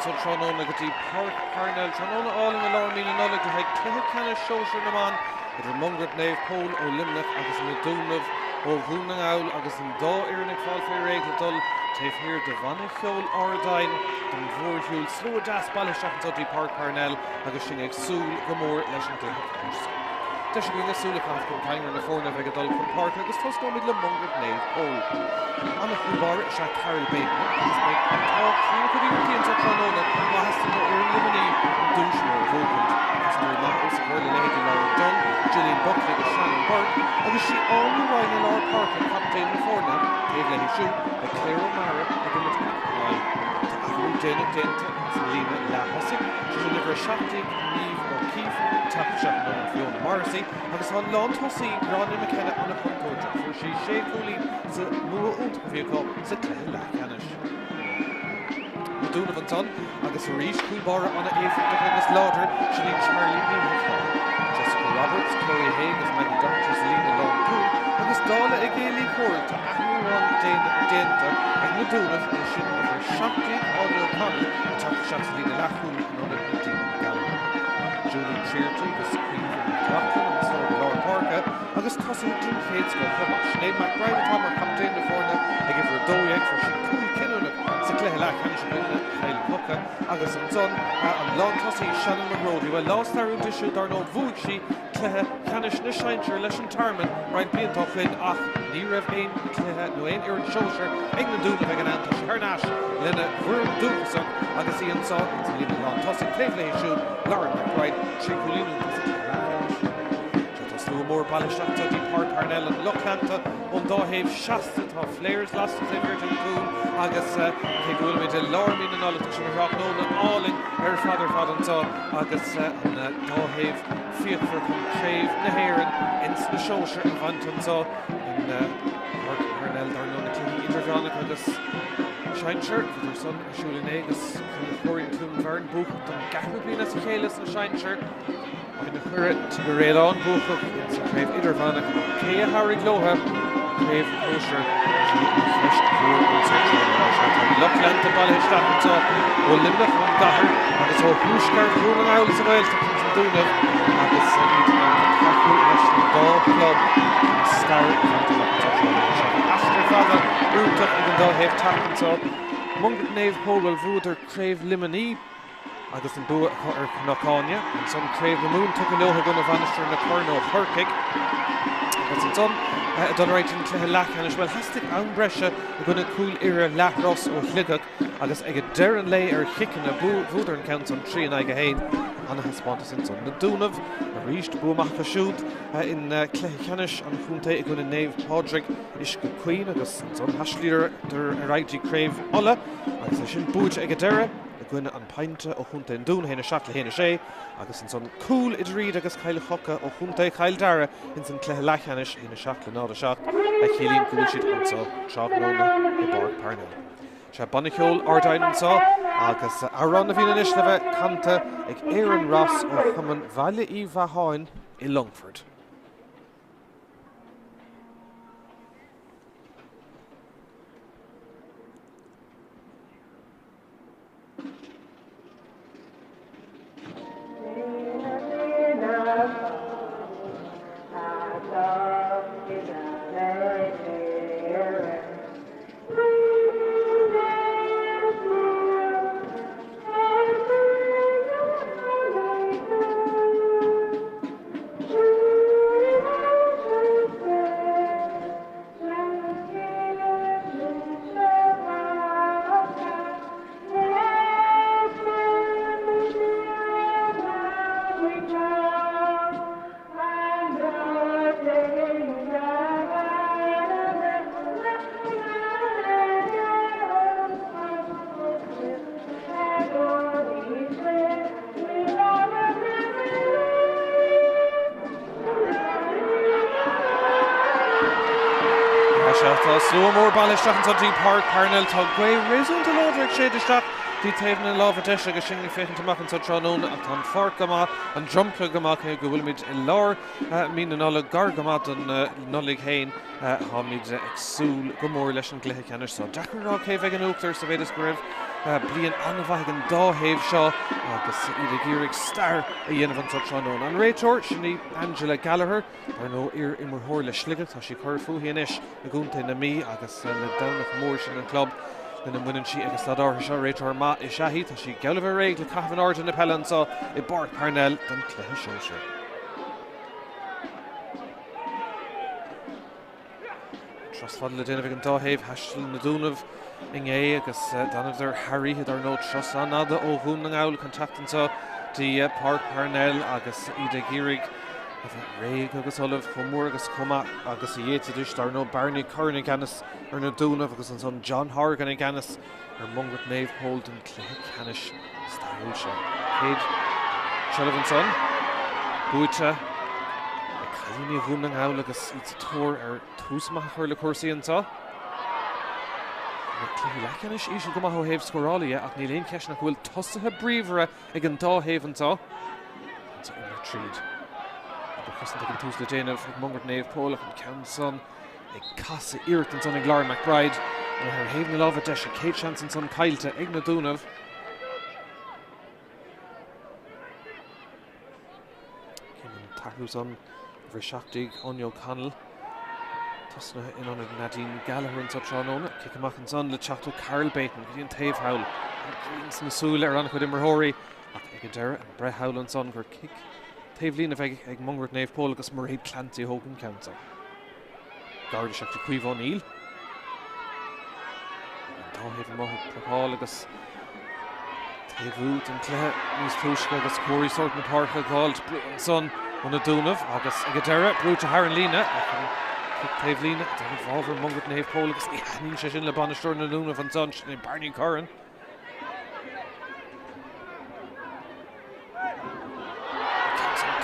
anso tráthnóna go dtí Páirc Parnell. Tráthnóna álainn i lár mí na Nollag le haghaidh cluiche ceannais sóisir na mban idir Mungairt Naomh Pól ó Luimneach agus na Dúnaibh ó Dhún na nGall agus an dá fhoireann ag fáil faoi réidh le dul taobh thiar de Bhanna Cheoil Ard don mhórshiúl. Slua deas bailithe isteach anso dtí Páirc Parnell agus sinn ag súil go mór leis an gcluiche ceannais seo. Deis againne súil a chaitheamh chun cinn ar na foirne a bheidh ag dul chun páirce agus tosnóimid le Mungairt Naomh Pól. An-chúl báire is ea Carol Bateman agus beidh an t-ádh trína cuid iarrachtaí anseo tráthnóna má theastaíonn ó fhoireann Luimnigh an duais mhór a bhuachaint. Cosantóirí maithe os a comhair le leithéidí Laura Dunne, Gillian Buckley agus Shannon Burke agus sí Áine Ryan i lár páirce, captaen na foirne. Taobh léi siúd beidh Claire O'Mara ag imirt ina cúl. Tá athrú déanach déanta sa líne leath-thosaigh, sé sin uimhir 17 Niamh O'Keeffe teacht isteach in ionad Fiona Morrissey agus tá an lántosaí Gráinne McKenna an-chontúirteach. Fuair sí sé chúilín sa mbua iontach a bhí acu sa cluiche leathcheannais. Na Dúnaibh ansan agus arís cúl báire an-éifeachtach agus láidir, sin í Charlie Ní Shocháin. Jessica Roberts, Chloe Hague agus Maggie Doherty sa líne lánchúil agus dála a gcéilí comhraic tá athrú amháin déanta ag na Dúnaibh, é sin uimhir 17 Áine O'Connell ag teacht isteach sa líne leathchúil in ionad Nadine Gallagher. Julie Trearty agus Caoimhe McLaughlin an slóg i lár páirce agus tosaithe den chéad scoth chomh maith. Sinéad McBride atá mar chaptaen na foirne ag uimhir 12, fuair sí cúl cinniúnach sa gcluiche leathcheannais i gcoinne Chill Choca agus ansan an lántosaí Shannon McGrody. Bhuel, lá stairiúil di siúd dar ndóigh, bhuaigh sí cluiche ceannais na sinsear leis an Tearmann roinnt blianta ó shin ach ní raibh aon chluiche nó aon fhoireann sóisir ag na Dúnaibh ag an am. Tá sí thar n-ais lena bhfoireann dúchasach agus í anseo sa líne lán tosaigh taobh léi siúd Lauren McBride, 3 chúilín iontach sa chluiche leathcheannais. Sea, tá slua mór bailithe isteach anseo dtí Páirc Parnell, an lucht leanta ón dá thaobh seasta, tá flares lasta taobh thiar den gcúl agus cé go bhfuilimid i lár mí na Nollag tá sé ina thráthnóna álainn ar fad ar fad anseo agus an dá thaobh fíochmhar chun Craobh na hÉireann ins na sóisir a bhaint anseo in Páirc Parnell dar ndóigh na cluichí idirmheánach agus sinsir. Bhíodar san ar siúl inné agus Cill Choirín Cluain Bheirn buacach don gceathrú bliain as a chéile sna sinsir. Baile na Coire Tigh Fhaoláin buacach ins an chraobh idirmheánach ach cé a thabharfaidh leo craobh shóisir sin í an cheist mhór anseo tráthnóna. Sea, tá lucht leanta bailithe isteach anseo ó Luimneach, ón gcathair agus ó thuaisceart Dhún na nGall sa Ghaeltacht ins an Dúnaibh agus iad ag tacú leis an dá chlub chun stair a bhaint amach anseo tráthnóna. Sea, bhí aistear fada iontach ag an dá thaobh teacht anseo. Mungairt Naomh Pól, bhuel bhuadar Craobh Luimnigh. Agus an bua acu ar Chnoc Áine. Ansan Craobh na Mumhan tugtha leo i gcoinne Mhainistir na Corann ó Chorcaigh. Agus ansan ag dul ar aghaidh don chluiche leathcheannais, bhuel theastaigh am breise i gcoinne Cúil Irra Leathros ó Shligeach agus ag deireadh an lae ar chiceanna, bhuadar an ceann san 3 in aghaidh 1. Ana-thaispeántas ansan. Na Dúnaibh arís, bua maith acu siúd in cluiche ceannais an chontae i gcoinne Naomh Pádraig Uisce Caoin agus ansan thaistealaíodar ar aghaidh dtí Craobh Uladh agus é sin buaite ag an deireadh. i gcoinne an Pointe ó Chontae an Dúin, 1, 7 le 1, 6, agus ansan cúl idir iad agus Cill Choca ó Chontae Chill Dara ins an cluiche leathcheannais, 1, 7 le 0, 7, a chiallaíonn go bhfuil siad anso tráthnóna i bPáirc Parnell. Sea, Banna Ceoil Ard Aidhne anso agus amhrán a bhíonn anois le bheith canta ag Aaron Ross ó Chumann Bhaile Uí Mhatháin i Longfort. Tá slua mór bailithe isteach anseo dtí Páirc Parnell. Tá gaoth réasúnta láidir ag séideadh isteach dtí taobh na láimhe deise agus sinn ag féachaint amach anseo tráthnóna ach tá an pháirc go maith, an dromchla go maith cé go bhfuilimid i lár mí na Nollag, gar go maith don Nollaig féin. Táimid ag súil go mór leis an gcluiche ceannais seo. Deacair a rá cé bheidh in uachtar sa mhéid is go raibh. Bliain an-mhaith ag an dá thaobh seo agus iad ag iarraidh stair a dhéanamh anseo tráthnóna. An réiteoir, sin í Angela Gallagher, dar ndóigh iar-imreoir le Sligeach, tá sí ag cur fúithi anois i gContae na Mí agus le Domhnach Mór sin an club lena mbaineann sí ag an staid áirithe seo. Réiteoir maith is ea í, tá sí geall le bheith réidh le caitheamh in airde na peile anseo i bPáirc Parnell don chluiche sóisir. Turas fada le déanamh ag an dá thaobh, thaistil na Dúnaibh inné agus d'fhanadar thar oíche dar ndóigh turas an-fhada ó Dhún na nGall chun teacht anseo dtí Páirc Parnell agus iad ag iarraidh a bheith réidh agus ullamh chomh mór agus chomh maith agus a d'fhéadfaidís. Dar ndóigh Barney Curran i gceannas ar na Dúnaibh agus ansan John Horgan i gceannas ar Mungairt Naomh Pól don chluiche ceannais stairiúil seo. Chéad seilbh ansan, buaite ag cailíní Dhún na nGall agus iad sa tóir ar tús maith a chur le cúrsaí anseo. Bhí cluichí leathcheannais íseal go maith ó thaobh scórála dhe ach níl aon cheist nach bhfuil tosaithe bríomhara ag an dá thaobh anseo. Anso imeacht tríd. Obair chosanta ag an tús le déanamh ag Mungairt Naomh Pól ach an ceann san Ag casadh iarracht ansan ag Lauren McBride amuigh ar thaobh na láimhe deise. Chéad seans ansan caillte ag na Dúnaibh. Cén an t-athrú san uimhir 17 Áine O'Connell tosnaithe in ionad Nadine Gallagher anso tráthnóna. Cic amach ansan le teacht ó Carol Bateman go dtí an taobh thall. An ghrian sna súile ar an-chuid imreoirí ach ag an deireadh an breith thall ansan gur cic taobhlíne a bheidh ag Mungairt Naomh Pól agus Mairéad Clancy a thóg an ceann san. Gar isteach do Caoimhe O'Neill. An dá thaobh amuigh ag prapáil agus taobhú den chluiche níos túisce agus comharthaí sóirt na páirce á gcailt. Brú ansan ó na Dúnaibh agus ag an deireadh brúite thar an líne ach an cic taobhlíne ag dul i bhfabhar Mungairt Naomh Pól agus ní thaitníonn sé sin le bainisteoir na nDúnaibh ansan, sin é Barney Curran.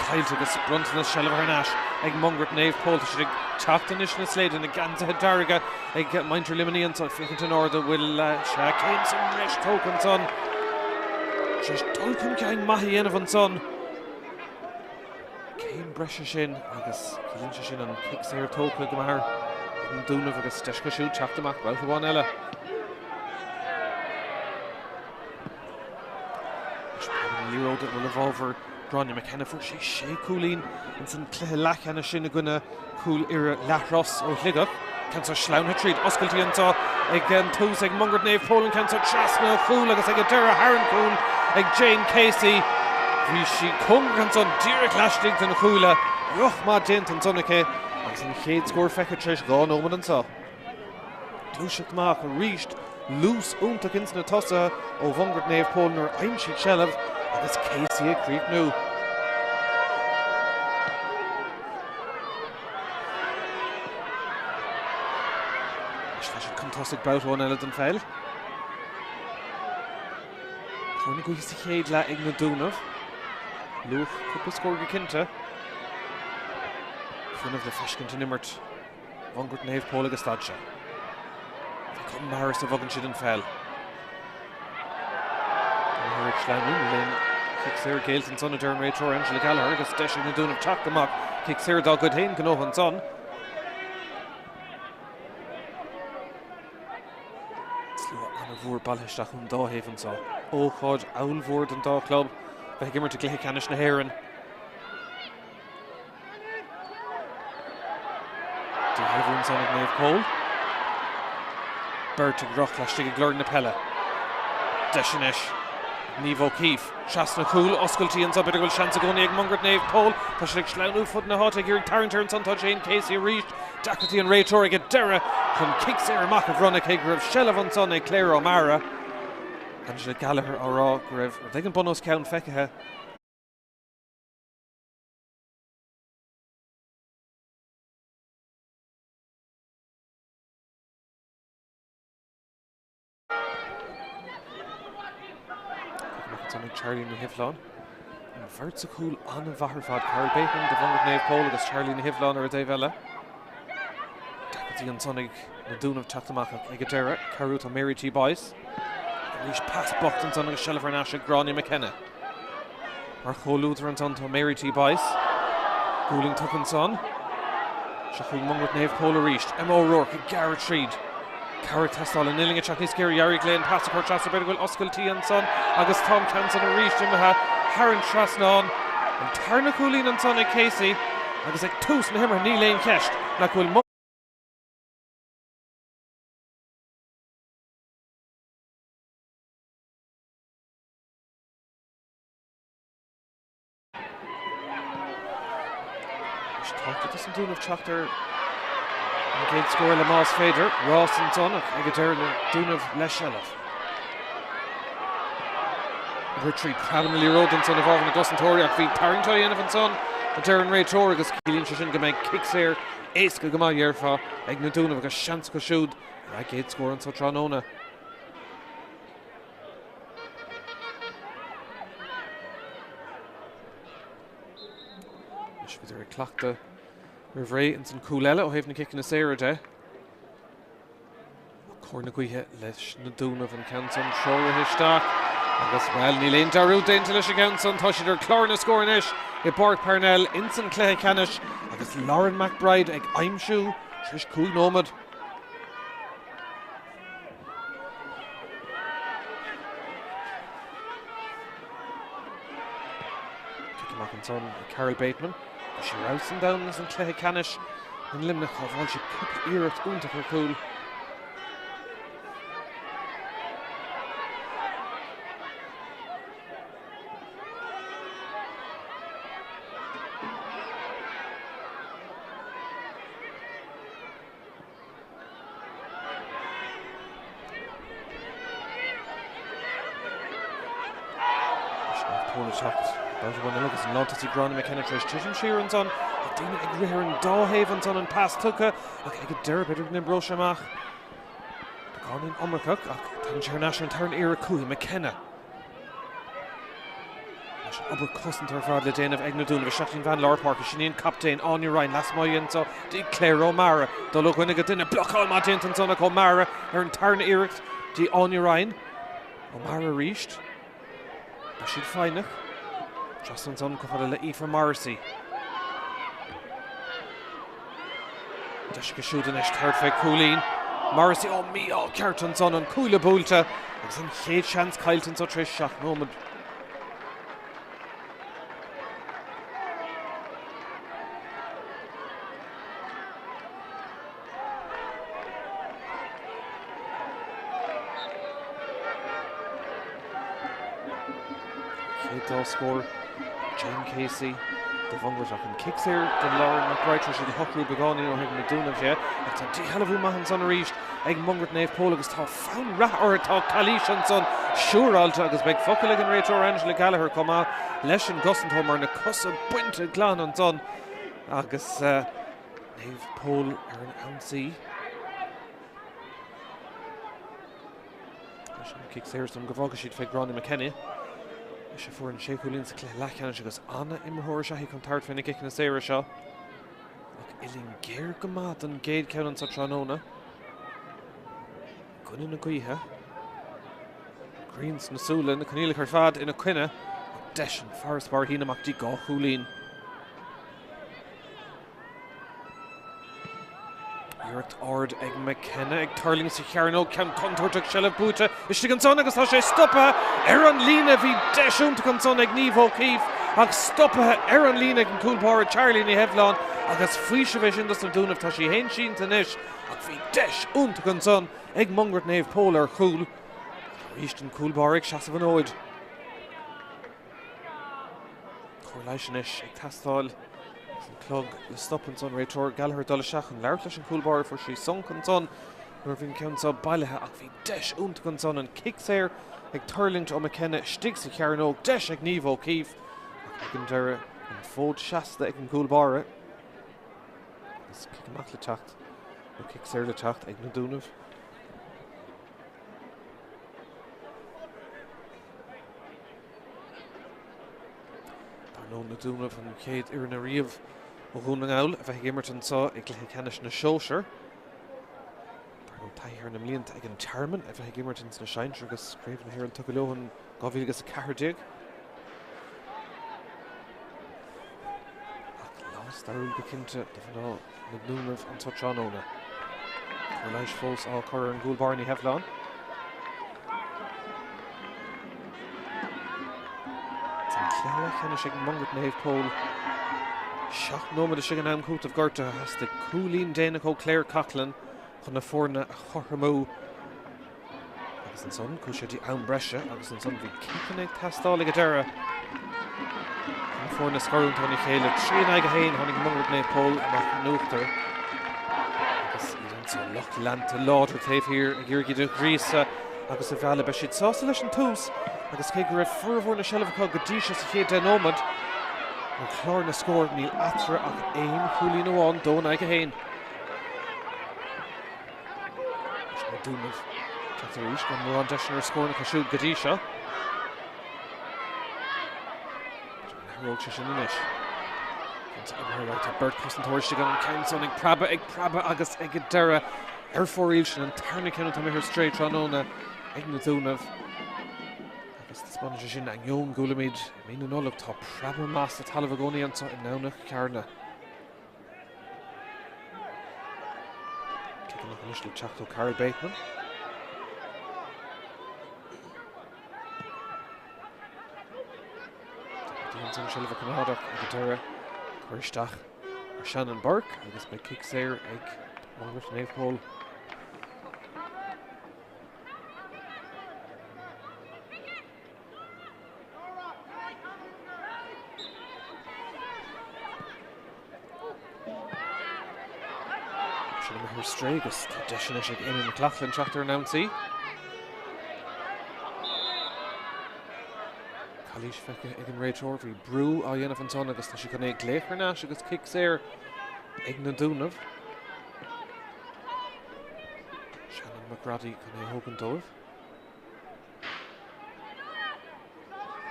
Caillte agus bronntanas seilbhe thar n-ais ag Mungairt Naomh Pól. Tá siad ag teacht anois na slaide, na geansaithe dearga ag muintir Luimnigh ansan. Féachaint in airde bhfuil sé céim sa mbreis tógtha ansan. Tar éis dul chun cinn maith a dhéanamh ansan. Céim breise sin agus ciallaíonn sé sin an cic saor tógtha go maith ag na Dúnaibh agus deis acu siúd teacht amach babhta amháin eile. Anois an liathróid a bhfuil i bhfabhar Gráinne McKenna. Fuair sí sé cúilín ins an cluiche leathcheannais sin i gcoinne Chúil Irra Leathros ó Shligeach. Ceann seo sleamhnaithe tríd, oscailtí anseo ag an tús ag Mungairt Naomh Pól, an ceann seo trasna an chúil agus ag an deireadh thar an gcúl ag Jane Casey. Bhí sí cóngarach ansan díreach laistigh den chuaille. Rith maith déanta ansan aici agus an chéad scór feicthe tar éis 2 nóiméad anseo. Gluaiseacht amach arís, luas iontach ins na tosaithe ó Mhungairt Naomh Pól nuair a fhaigheann siad seilbh agus Casey ag críochnú. Anois tá siad chun tosaigh babhta amháin eile den pheil. Cóir na gaoithe sa chéad leath ag na Dúnaibh. Luach cúpla scór go cinnte. Fuinneamh le feiscint in imirt Mhungairt Naomh Pól ag an staid seo. Chomh mear is a bhogann siad an pheil. Ag sleamhnú, níl aon chic saor géillte ansan a deir an réiteoir Angela Gallagher agus deis ag na Dúnaibh teacht amach. Cic saor dá gcuid féin gnóthaithe ansan. Slua an-mhór bailithe isteach ón dá thaobh anseo. Ócáid ollmhór don dá chlub bheith ag imirt i gcluiche ceannais na hÉireann. Díshealbhú ansan ag Naomh Pól. Beirt ag rith laistigh ag lorg na peile. Deis anois ag Niamh O'Keeffe. Trasna cúl, oscailtí anso, b'fhéidir go bhfuil seans i gcónaí ag Mungairt Naomh Pól. Tá siad ag sleamhnú fud na háite ag iarraidh tarraingt air ansan. Tá Jane Casey arís. Deacrachtaí an réiteoir ag an deireadh chun cic saor amach a bhronnadh cé go raibh seilbh ansan ag Claire O'Mara. Angela Gallagher á rá go raibh rud éigin bun os cionn feicthe. Charlie Ní Hibhleáin. An bheirt sa chúl an-mhaith ar fad. Carol Bateman do Mhungairt Naomh Pól agus Charlie Ní Hibhleáin ar an dtaobh eile. Deacrachtaí ansan ag na Dúnaibh teacht amach ag an deireadh. Cabhrú tá Mary T. Boyce. Arís pas bocht ansan agus seilbh thar n-ais ag Gráinne McKenna. Mar chomhluadar ansan tá Mary T. Boyce. Gualainn tugtha ansan. Seo chugainn Mungairt Naomh Pól arís. Emma O'Rourke ag gearradh tríd. Cabhair ag teastáil, an uillinn ag teacht níos géire, d'éirigh léi an pas a chur trasna, b'fhéidir go bhfuil oscailtí ansan agus tá an ceann san arís imithe thar an trasnán. An tarna cúilín ansan ag Casey agus ag tús na himeartha níl aon cheist nach bhfuil Anois tábhachtach dos na Dúnaibh teacht ar an gcéad scór eile más féidir. Rás ansan ach ag an deireadh na Dúnaibh le seilbh. Uimhir 3, Preabann an liathróid ansan i bhfabhar na gcosantóirí ach bhí tarraingt á dhéanamh ansan a deir an réiteoir agus ciallaíonn sé sin go mbeidh cic saor éasca go maith dhéarfá ag na Dúnaibh agus seans acu siúd ar a gcéad scór anso tráthnóna. Anois bhíodar ag cleachtadh roimh ré ins an cúl eile ó thaobh na ciceanna saora de. Cóir na gaoithe leis na Dúnaibh an ceann san treoraithe isteach agus bhuel níl aon dearúd déanta leis an gceann san. Tá siad ar chlár na scór anois i bPáirc Parnell ins an cluiche ceannais agus Lauren McBride ag aimsiú tar éis 5 nóiméad. Cic amach ansan ag Carol Bateman. Tá sí ar fheabhas an domhan ins an cluiche ceannais in Luimneach. Shábháil sí cúpla iarracht iontach ar chúl. Agus an lántosaí Gráinne McKenna tar éis titim siar ansan. Tá daoine ag rith ar an dá thaobh ansan an pas tugtha ach ag an deireadh b'fhéidir go n-oibreodh sé amach. Beagáinín iomarcach ach tagann sé thar n-ais ar an tarna iarraidh chuici McKenna. Anois obair cosanta ar fad le déanamh ag na Dúnaibh. Isteach dtí'n bhean lár páirce, sin í an captaen, Áine Ryan, lasmuigh anso dtí Claire O'Mara. Dul ó dhuine go duine, blocáil maith déanta ansan ag O'Mara ar an tarna iarracht dtí Áine Ryan. O'Mara arís. Beidh siad foighneach. Trasna ansan chomh fada le Aoife Morrissey. Deis acu siúd anois tabhairt fé chúilín. Morrissey ó mí-ádh ceart ansan an cuaille buailte agus an chéad seans caillte anso tar éis 7 nóiméad. Chéad dá scór Jane Casey do Mhungairt ach an cic saor do Lauren McBride tar éis iad a shocrú beagáinín ó thaobh na Dúnaibh de. Ach tá díshealbhú maith ansan arís ag Mungairt Naomh Pól agus tá fonn reatha orthu. Tá calaois ansan siúráilte agus beidh focal ag an réiteoir Angela Gallagher chomh maith leis an gcosantóir mar na cosa bainte glan ansan agus Naomh Pól ar an ionsaí. Leis an cic saor san go bhfágfaidh siad fé Gráinne McKenna. Ise a fuair an sé chúilín sa chluiche leathcheannais agus an-imreoir is ea í chun tabhairt fé na gciceanna saora seo. Ach uillinn géar go maith don gcéad cheann anso tráthnóna. I gcoinne na gaoithe. Grian sna súile, na coinníollacha ar fad ina coinne. Ach deis an farasbarr a shíneadh amach dtí 2 chúilín. Iarracht ard ag McKenna ag tuirlingt sa chearnóg, ceann contúirteach, seilbh buaite istigh ansan agus tá sé stoptha ar an líne. Bhí deis iontach ansan ag Niamh O'Keeffe ach stoptha ar an líne ag an gcúl báire Charlie Ní Heibhleáin agus faoiseamh é sin dos na Dúnaibh. Tá sí fhéin sínte anois ach bhí deis iontach ansan ag Mungairt Naomh Pól ar chúl. Arís an cúl báire ag seasamh an fhóid. Cóir leighis anois ag teastáil agus an clog le stop ansan. Réiteoir Gallagher ag dul isteach chun labhairt leis an chúl báire. Fuair sí sonc ansan nuair a bhí an ceann seo bailithe ach bhí deis iontach ansan an cic saor ag tuirlingt ó McKenna istigh sa chearnóg. Deis ag Niamh O'Keeffe ach ag an deireadh an fód seasta ag an gcúl báire. Agus cic amach le teacht nó cic saor le teacht ag na Dúnaibh. Dar ndóigh, na Dúnaibh an chéad fhoireann ariamh ó Dhún na nGall a bheith ag imirt anseo i gcluiche ceannais na sóisear. Dar ndóigh, taithí thar na mblianta ag an Tearmann a bheith ag imirt ins na sinsir agus Craobh na hÉireann tugtha leo in 2014. Ach lá stairiúil go cinnte do mhná na nDúnaibh anseo tráthnóna. Cóir leighis fós á cur ar an gcúl báire Ní Heibhleáin. An cluiche leathcheannais ag Mungairt Naomh Pól. 7 nóiméad istigh in am cúitimh gortaithe theastaigh cúilín déanach ó Claire Coughlan chun na foirne a chothromú. Agus ansan chuaigh sé dtí am breise agus ansan bhí ciceanna ag teastáil ag an deireadh. Na foirne scarúint óna chéile, 3 in aghaidh 1, tháinig Mungairt Naomh Pól amach in uachtar. Agus iad anso, lucht leanta láidir taobh thiar ag iarraidh iad a ghríosadh agus a mhealladh. Beidh siad sásta leis an tús agus cé go raibh formhór na seilbhe acu go dtí seo sa chéad 10 nóiméad, ar chlár na scór níl eatarthu ach aon chúilín amháin, 2 in aghaidh 1. Na Dúnaibh teacht arís gan mórán deiseanna ar scór acu siúd go dtí seo. Athróidh sé sin anois. Tá beirt chosantóir istigh an ceann san ag preabadh, ag preabadh agus ag an deireadh ar fóraoil sin an tarna ceann atá imithe ar strae tráthnóna ag na Dúnaibh. Agus taispeánann sé sin ainneoin go bhfuilimid i mí na Nollag tá preabadh maith sa talamh i gcónaí anseo i nDomhnach Cearna. Cic amach anois le teacht ó Carol Bateman. An seilbh a choimeád ach ag an deireadh cur isteach ar Shannon Burke agus beidh cic saor ag Mungairt Naomh Pól. Sin imithe ar strae agus tá deis anois ag Amy McLaughlin teacht ar an ionsaí. Calaois feicthe ag an réiteoir, bhí brú á dhéanamh ansan agus tá sé chun é a ghlaoch thar n-ais agus cic saor ag na Dúnaibh. Shannon McGraddy chun é a thógaint dóibh.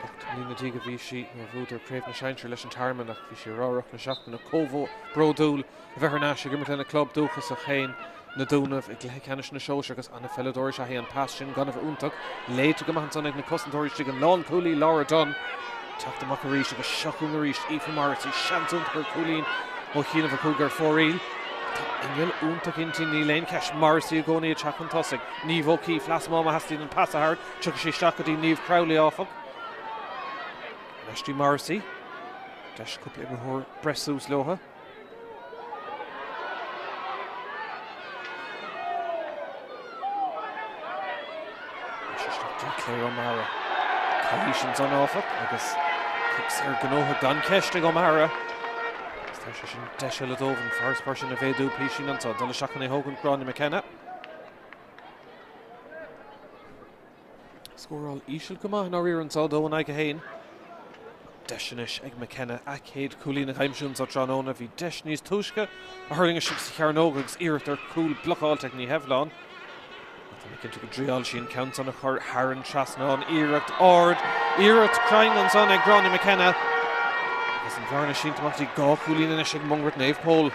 18 mbliana a bhí sí nuair a bhuadar Craobh na Sinsear leis an Tearmann ach bhí sí ar rith na seachtaine chomh bródúil a bheith thar n-ais ag imirt lena club dúchasach féin, Na Dúnaibh, i gcluiche ceannais na sóisear agus an-pheileadóir is ea í an pas sin gan a bheith iontach léite go maith ansan ag na cosantóirí istigh an lánchúlaí Laura Dunne teacht amach arís agus seo chugainn arís Aoife Morrissey seans iontach ar chúilín ó chianaibh a chuaigh ar fóraoil. Tá inneall iontach inti níl aon cheist Morrissey i gcónaí ag teacht chun tosaigh. Niamh O'Keeffe, lasmuigh má theastaíonn an pas a thabhairt, tiocfaidh sé isteach go dtí Niamh Crowley, áfach. Ar ais dtí Morrissey. Deis cúpla imreoir breith suas leotha. Isteach dtí Claire O'Mara. Calaois ansan, áfach, agus cic saor gnóthaithe gan ceist ag O'Mara. Tá sé sin deis eile dóibh an farasbarr sin a mhéadú písín anso. Dul isteach chun é thógaint Gráinne McKenna. Scóráil íseal go maith i ndáiríre anso, 2 in aghaidh 1. Deis anois ag McKenna a céad cúilín a aimsiú anso tráthnóna. Bhí deis níos túisce a thuirling isteach sa chearnóg agus iarracht ar chúl blocáilte ag Ní Heibhleáin. Tá mé cinnte go dtriáil sí an ceann san a chur thar an trasnán. Iarracht ard, iarracht cruinn ansan ag Gráinne McKenna. Agus an bhearna sínte amach dtí 2 chúilín anois ag Mungairt Naomh Pól.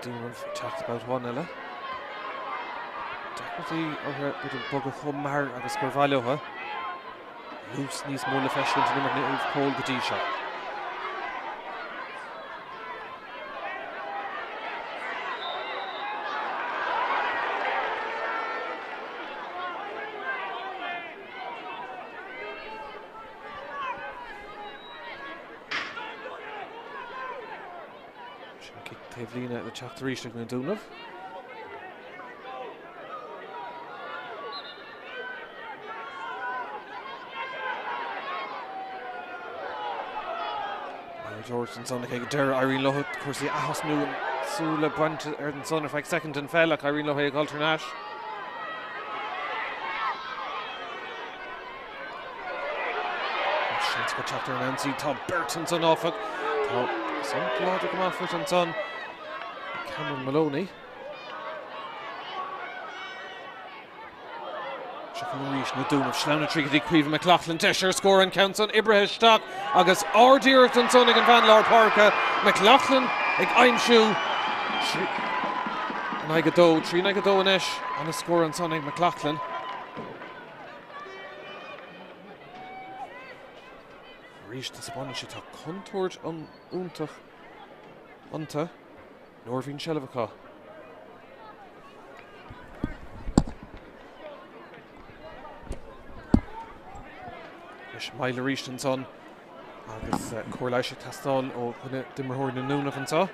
Dúnaibh teacht babhta amháin eile. Deacrachtaí orthu b'fhéidir bogadh chomh mear agus gur mhaith leo. Luas níos mó le feiscint in imirt Naomh Pól go dtí seo. Sin cic taobh líne le teacht arís ag na Dúnaibh. George ansan ag deireadh éiríonn leo cúrsaí a ath-thosnú súile bainte ar ansan ar feadh soicind den pheil ach éiríonn leo é a dhul thar n-ais. Seans go teacht ar an ionsaí. Tá beirt ansan áfach. Tá san láidir go maith faighte ansan. Cameron Maloney. Seo chugainn arís na Dúnaibh. Sleamhnú tríd go dtí Caoimhe McLaughlin. Deis ar scór an ceann san oibrithe isteach agus ard-iarracht ansan ag an bhean lár páirce. McLaughlin ag aimsiú. in aghaidh 2, 3 in aghaidh 2 anois. Ana-scór ansan ag McLaughlin. Arís taispeánann siad tá contúirt iontach iontu nuair a bhíonn seilbh acu. Anois moill arís ansan agus cóir leighis ag teastáil ó dhuine d'imreoirí na nDúnaibh anseo.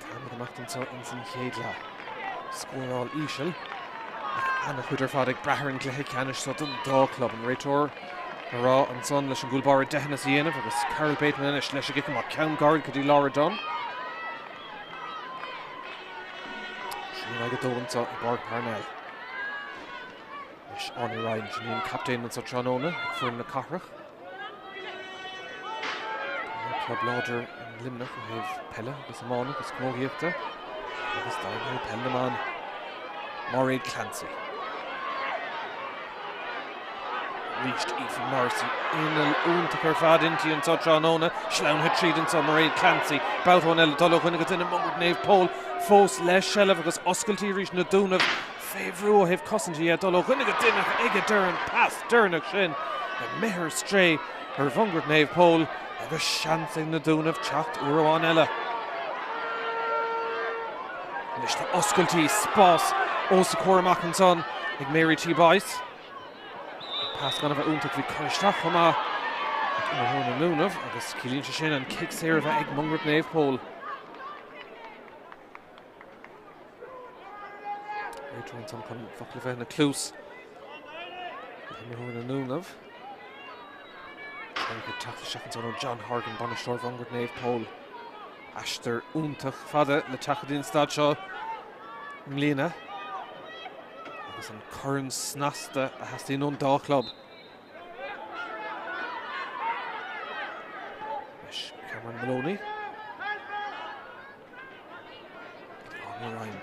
Táimid ag imeacht anseo ins an chéad leath. Scóráil íseal ach ana-chuid ar fad ag brath ar an gcluiche ceannais seo don dá chlub. An réiteoir ag rá ansan leis an gcúl báire deicheanas a dhéanamh agus Carol Bateman anois leis an gcic amach. Ceann gairid go dtí Laura Dunne. 3 in aghaidh 2 anseo i bPáirc Parnell. Anois Áine Ryan, sin í an captaen anseo tráthnóna ag foireann na cathrach. Club láidir in Luimneach ó thaobh peile agus iomána agus camógaíochta agus dar ndóigh peil na mban. Mairéad Clancy. Arís Aoife Morrissey inneall iontach ar fad inti anseo tráthnóna. Sleamhnaithe tríd anseo Mairéad Clancy. Babhta amháin eile dul ó dhuine go duine Mungairt Naomh Pól fós le seilbh agus oscailtí arís na Dúnaibh fé bhrú ó thaobh cosainte dhe, dul ó dhuine go duine ach ag an deireadh an pas deireanach sin imithe ar strae ar Mhungairt Naomh Pól agus seans ag na Dúnaibh teacht uair amháin eile. Anois tá oscailtí, spás os a comhair amach ansan ag Mary T. Boyce. Pas gan a bheith iontach, bhí cur isteach chomh maith ag imreoir na nDúnaibh agus ciallaíonn sé sin an cic saor a bheith ag Mungairt Naomh Pól. Réiteoir ansan chun focal a bheith ina cluas le himreoir na nDúnaibh. Ag teacht isteach ansan ó John Horgan, bainisteoir Mhungairt Naomh Pól. Aistear iontach fada le teacht go dtí an staid seo i mbliana agus an corn snasta a theastaíonn ón dá chlub. Anois Cameron Maloney. Áine Ryan.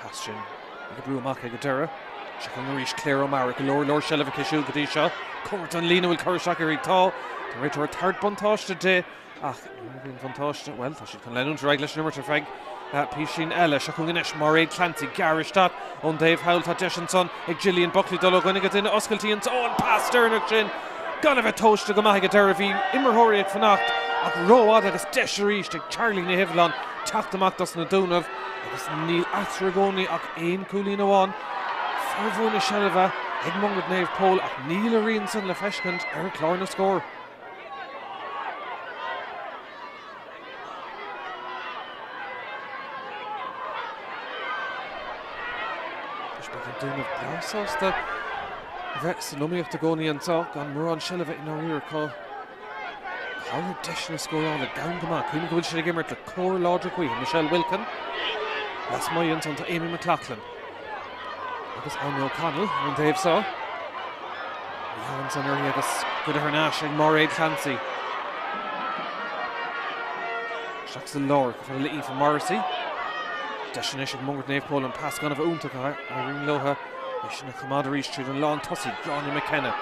Pas sin ag brú amach ag an deireadh. Seo chugainn arís Claire O'Mara go leor leor seilbh aici siúd go dtí seo. Cóngarach don líne bhfuil cur isteach uirthi. Tá. Tá an réiteoir ag tabhairt buntáiste di ach nuair a bhíonn buntáiste, bhuel, tá siad chun leanúint ar aghaidh leis an imirt ar feadh písín eile. Seo chugainn anois Mairéad Clancy, gearr isteach ón dtaobh thall. Tá deis ansan ag Gillian Buckley dul ó dhuine go duine. Oscailtí anso an pas deireanach sin gan a bheith tomhaiste go maith ag an deireadh. Bhí imreoirí ag fanacht ach rófhada agus deis arís ag Charlie Ní Shuibhleáin teacht amach dos na Dúnaibh agus níl eatarthu i gcónaí ach aon chúilín amháin. Formhór na seilbhe ag Mungairt Naomh Pól ach níl a rian san le feiscint ar chlár na scór. Anois beidh na Dúnaibh breá sásta a bheith san iomaíocht i gcónaí anseo gan mórán seilbhe i ndáiríre acu. Cá raibh deiseanna scórála gann go maith. Cuimhnigh go bhfuil siad ag imirt le cór láidir gaoithe. Michelle Wilkin lasmuigh ansan tá Amy McLaughlin. Agus Áine O'Connell ar an taobh seo. Mí-ádh ansan uirthi agus goidte thar n-ais ag Mairéad Clancy. Isteach sa lár chomh fada le Aoife Morrissey. Deis anois ag Mungairt Naomh Pól an pas gan a bheith iontach a éiríonn leo. É sin a choimeád arís tríd an lán tosaigh, Gráinne McKenna.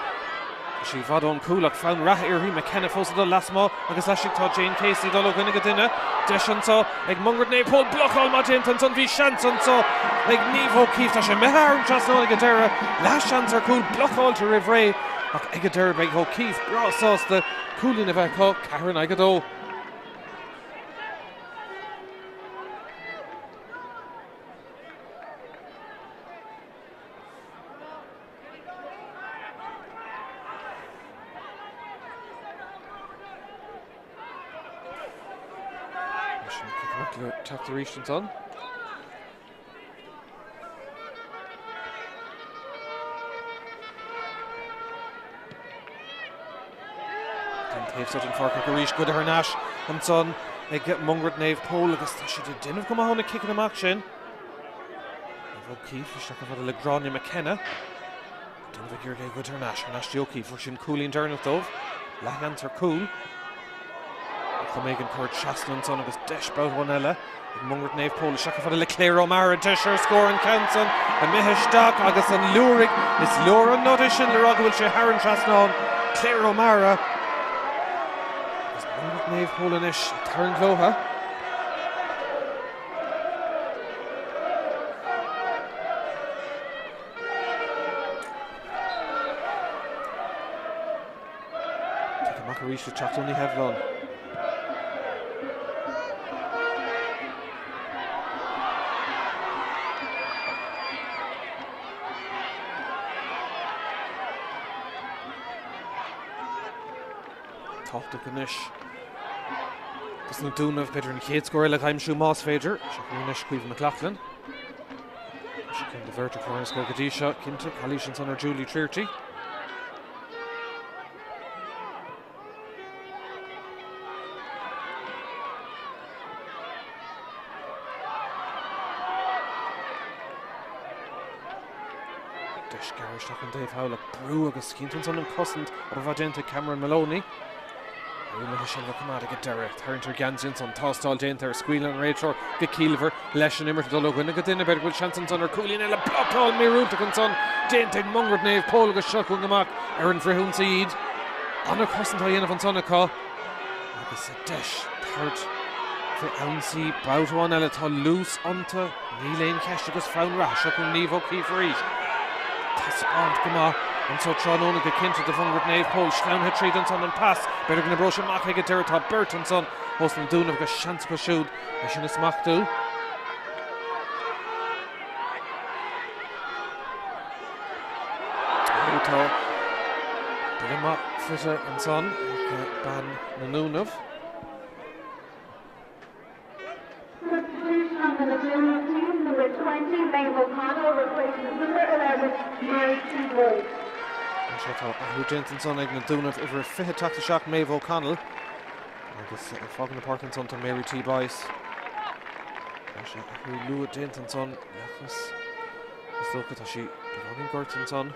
Tá sí i bhfad ón gcúl ach fonn reatha uirthi, McKenna fós ag dul lasmuigh agus laistigh tá Jane Casey ag dul ó dhuine go duine. Deis anseo ag Mungairt Naomh Pól, blocáil maith déanta ansan, bhí seans anseo ag Niamh O'Keeffe, tá sé imithe thar an trasnán ag an deireadh, leathsheans ar chúl, blocáilte roimh ré ach ag an deireadh beidh O'Keeffe breá sásta cúilín a bheith acu, 4 in aghaidh 2. Teacht arís ansan. An taobh seo den pháirc arís goidte thar n-ais ansan ag Mungairt Naomh Pól agus tá siad ag déanamh go maith ó na ciceanna amach sin. O'Keeffe isteach chomh fada le Gráinne McKenna. Déanamh ag iarraidh é a ghoid thar n-ais, thar n-ais di O'Keeffe, fuair sí an cúilín deireanach dóibh. Leathsheans ar cúl. Chomh éigin cur trasna ansan agus deis babhta amháin eile ag Mungairt Naomh Pól isteach chomh fada le Claire O'Mara. Deis ar scór an ceann san imithe isteach agus an liúraigh is leor an nod é sin le rá go bhfuil sé thar an trasnán. Claire O'Mara. Mungairt Naomh Pól anois ag tarraingt leotha. Cic amach arís le teacht ó Ní Sheibhleáin. Tábhachtach anois dos na Dúnaibh, b'fhéidir an chéad scór eile a aimsiú más féidir. Seo chugainn anois Caoimhe McLaughlin. Seo ceann de bheirt ar chlár na scór go dtí seo, cinnte, calaois ansan ar Julie Trearty. Deis gearr isteach an taobh thall ach brú agus cinnte ansan an cosaint obair mhaith déanta ag Cameron Maloney. Éiríonn léi seilbh a choimeád ag an deireadh. Tarraingt ar geansaí ansan, tástáil déanta air, scaoileann an réiteoir go ciallmhar leis an imirt ag dul ó dhuine go duine. B'fhéidir go bhfuil seans ansan ar chúilín eile. Blocáil míorúilteach ansan déanta ag Mungairt Naomh Pól agus seo chugainn amach ar an bhfrithionsaí iad. An-chosaint á dhéanamh ansan acu agus deis tabhairt fé ionsaí babhta amháin eile. Tá luas iontu, níl aon cheist agus fonn reatha. Seo chugainn Niamh O'Keeffe arís. Taispeáint go maith anso tráthnóna go cinnte do Mhungairt Naomh Pól. Sleamhnaithe tríd ansan an pas. B'fhéidir go n-oibreoidh sé amach ag an deireadh. Tá beirt ansan ós na Dúnaibh agus seans acu siúd é sin a smachtú. Ó tá buille maith faighte ansan ag bean na nDúnaibh. Substitution on the Na Dúnaibh team, number 20, Maeve O'Connell replaces number 11, Mary T. Boyce. Anseo tá athrú déanta ansan ag na Dúnaibh, uimhir 20 teacht isteach Maeve O'Connell agus ag fágaint na páirce ansan tá Mary T. Boyce. Tá sé athrú luath déanta ansan, leachas is dócha tá sí beagáinín gortaithe ansan.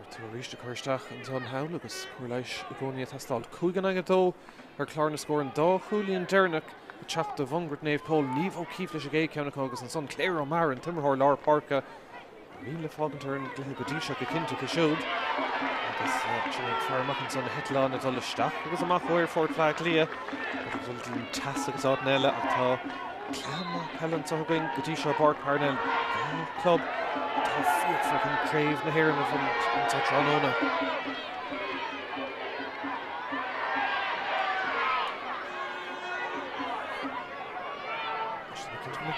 Gortú arís ag cur isteach ansan thall agus cóir leighis i gcónaí ag teastáil. 5 in aghaidh 2 ar chlár na scór an dá chúilín deireanach ag teacht do Mhungairt Naomh Pól. Niamh O'Keeffe leis an gcéad cheann acu agus ansan Claire O'Meara, an t-imreoir lár páirce, Níl le fágaint ar an gcluiche go dtí seo go cinnte acu siúd agus sin ag faire amach ansan na heitleáin ag dul isteach agus amach ó Aerfort Bhaile Átha Cliath ag dul go dtí an teas agus áiteanna eile ach tá cluiche maith peile anseo againn go dtí seo i bPáirc Parnell. Dhá chlub atá fíochmhar chun Craobh na hÉireann a bhaint anseo tráthnóna.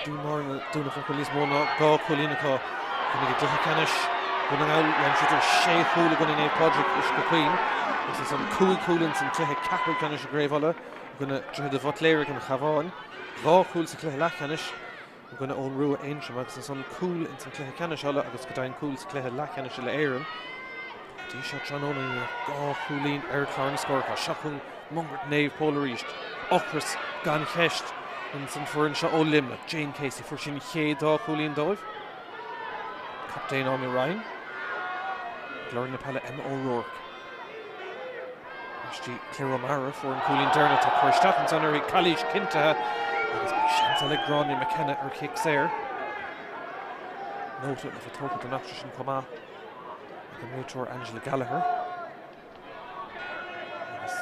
Díomá ar na Dúnaibh nach bhfuil níos mó ná 2 chúilín acu. Cuimhnigh i gcluiche ceannais Dhún na nGall, d'aimsíodar 6 chúl i gcoinne Naomh Pádraig Uisce Chaoin agus ansan 5 chúl ins an cluiche ceathrú ceannais i gCraobh Uladh i gcoinne Droichead a' Bhutléir ag an Chabhán, 2 chúl sa chluiche leathcheannais i gcoinne Eoghan Rua Aontroim agus ansan cúl ins an cluiche ceannais Uladh agus go deimhin cúl sa chluiche leathcheannais uile Éireann. Go dtí seo tráthnóna níl ach 2 chúilín ar chlár na scór acu. Seo chugainn Mungairt Naomh Pól arís. Ocras gan cheist ins an foireann seo ó Luimneach. Jane Casey, fuair sí an chéad dá chúilín dóibh. Captaen Áine Ryan. Glór na peile Emma O'Rourke. Aisti Claire O'Mara fuair an cúilín deireanach tá cur isteach ansan uirthi calaois cinntithe agus beidh seans eile ag Gráinne McKenna ar chic saor. Nóta le bheith tógtha den eachtra sin chomh maith ag an réiteoir Angela Gallagher. Agus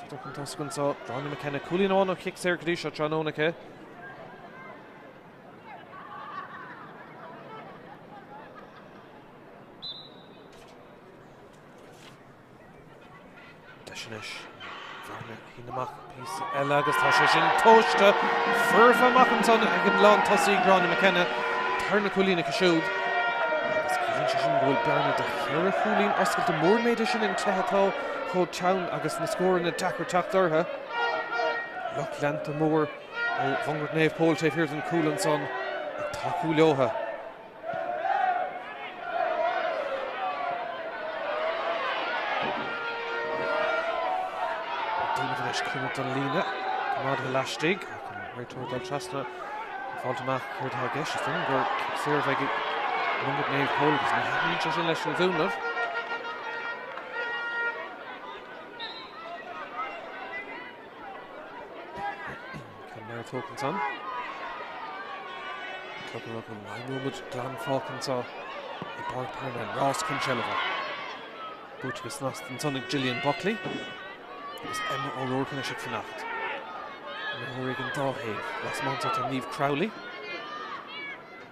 iad chun tosaigh anseo, Gráinne McKenna, cúilín amháin ó chic saor go dtí seo tráthnóna aici. Deis anois. Bhearna a shíneadh amach píosa eile agus tá sé sin tomhaiste foirfe amach ansan ag an lántosaí Gráinne McKenna. Tarna cúilín aici siúd. Agus ciallaíonn sé sin go bhfuil bearna de cheithre chúilín oscailte mór an méid é sin in cluiche atá chomh teann agus na scóranna deacair teacht orthu. Lucht leanta mór ó Mhungairt Naomh Pól taobh thiar den chúl ansan ag tacú leotha. Dúnaibh anois cúnamh don líne. Coimeádaithe laistigh ach an réiteoir ag dul trasna ag fáilt amach céard atá i gceist. Is dóigh liom gur cic saor a bheidh ag Mungairt Naomh Pól agus ní thaitníonn sé sin leis na Dúnaibh. Ceann tógtha ansan. Clog ag rá go bhfuil 9 nóiméad glan fágtha anseo i bPáirc Parnell. Rás chun seilbhe. Buaite go snasta ansan ag Gillian Buckley agus Emma O'Rourke anois ag fanacht. Imreoirí ag an dá thaobh. Lasmuigh anso tá Niamh Crowley.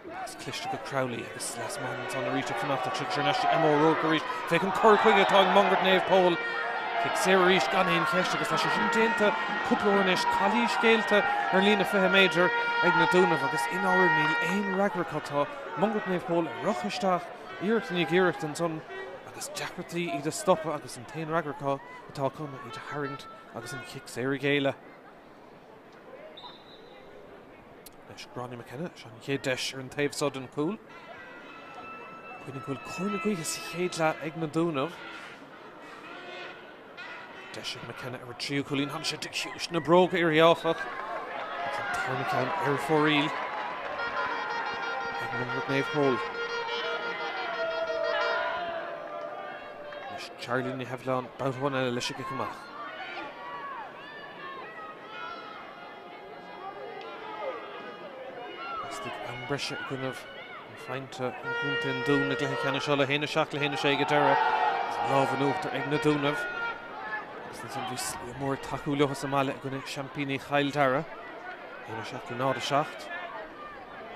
Pas cliste go Crowley agus lasmuigh ansan arís ag fanacht ach thar n-ais Emma O'Rourke arís. Féach an cur chuige atá ag Mungairt Naomh Pól. Cic saor arís gan aon cheist agus tá sé sin déanta cúpla uair anois. Calaois géillte ar an líne 20 méadar ag na Dúnaibh agus i ndáiríre níl aon fhreagra acu. Tá Mungairt Naomh Pól ag rith isteach iarracht i ndiaidh iarrachta ansan agus deacrachtaí iad a stopadh agus an t-aon fhreagra acu atá acu ná iad a tharraingt agus an chic saor a ghéilleadh. Anois Gráinne McKenna, seo an chéad deis ar an taobh seo den chúl. Cuimhnigh go bhfuil cóir na gaoithe sa chéad leath ag na Dúnaibh. Deis ag McKenna ar a tríú cúilín, tháinig sé de chiumhais na bróga uirthi áfach. Agus an tarna ceann ar fóraoil ag Mungairt Naomh Pól. Anois Charlie Ní Sheibhleáin, babhta amháin eile leis an gcic amach. Theastaigh am breise i gcoinnibh an phointe ó chontae an Dúin i gcluiche ceannais Uladh, 1-7 le 1-6 ag an deireadh. Agus an lámh in uachtar ag na Dúnaibh. Agus ansan bhí slua mór ag tacú leo sa mbaile i gcoinne seaimpíní Chill Dara. 1-7 le 0-7.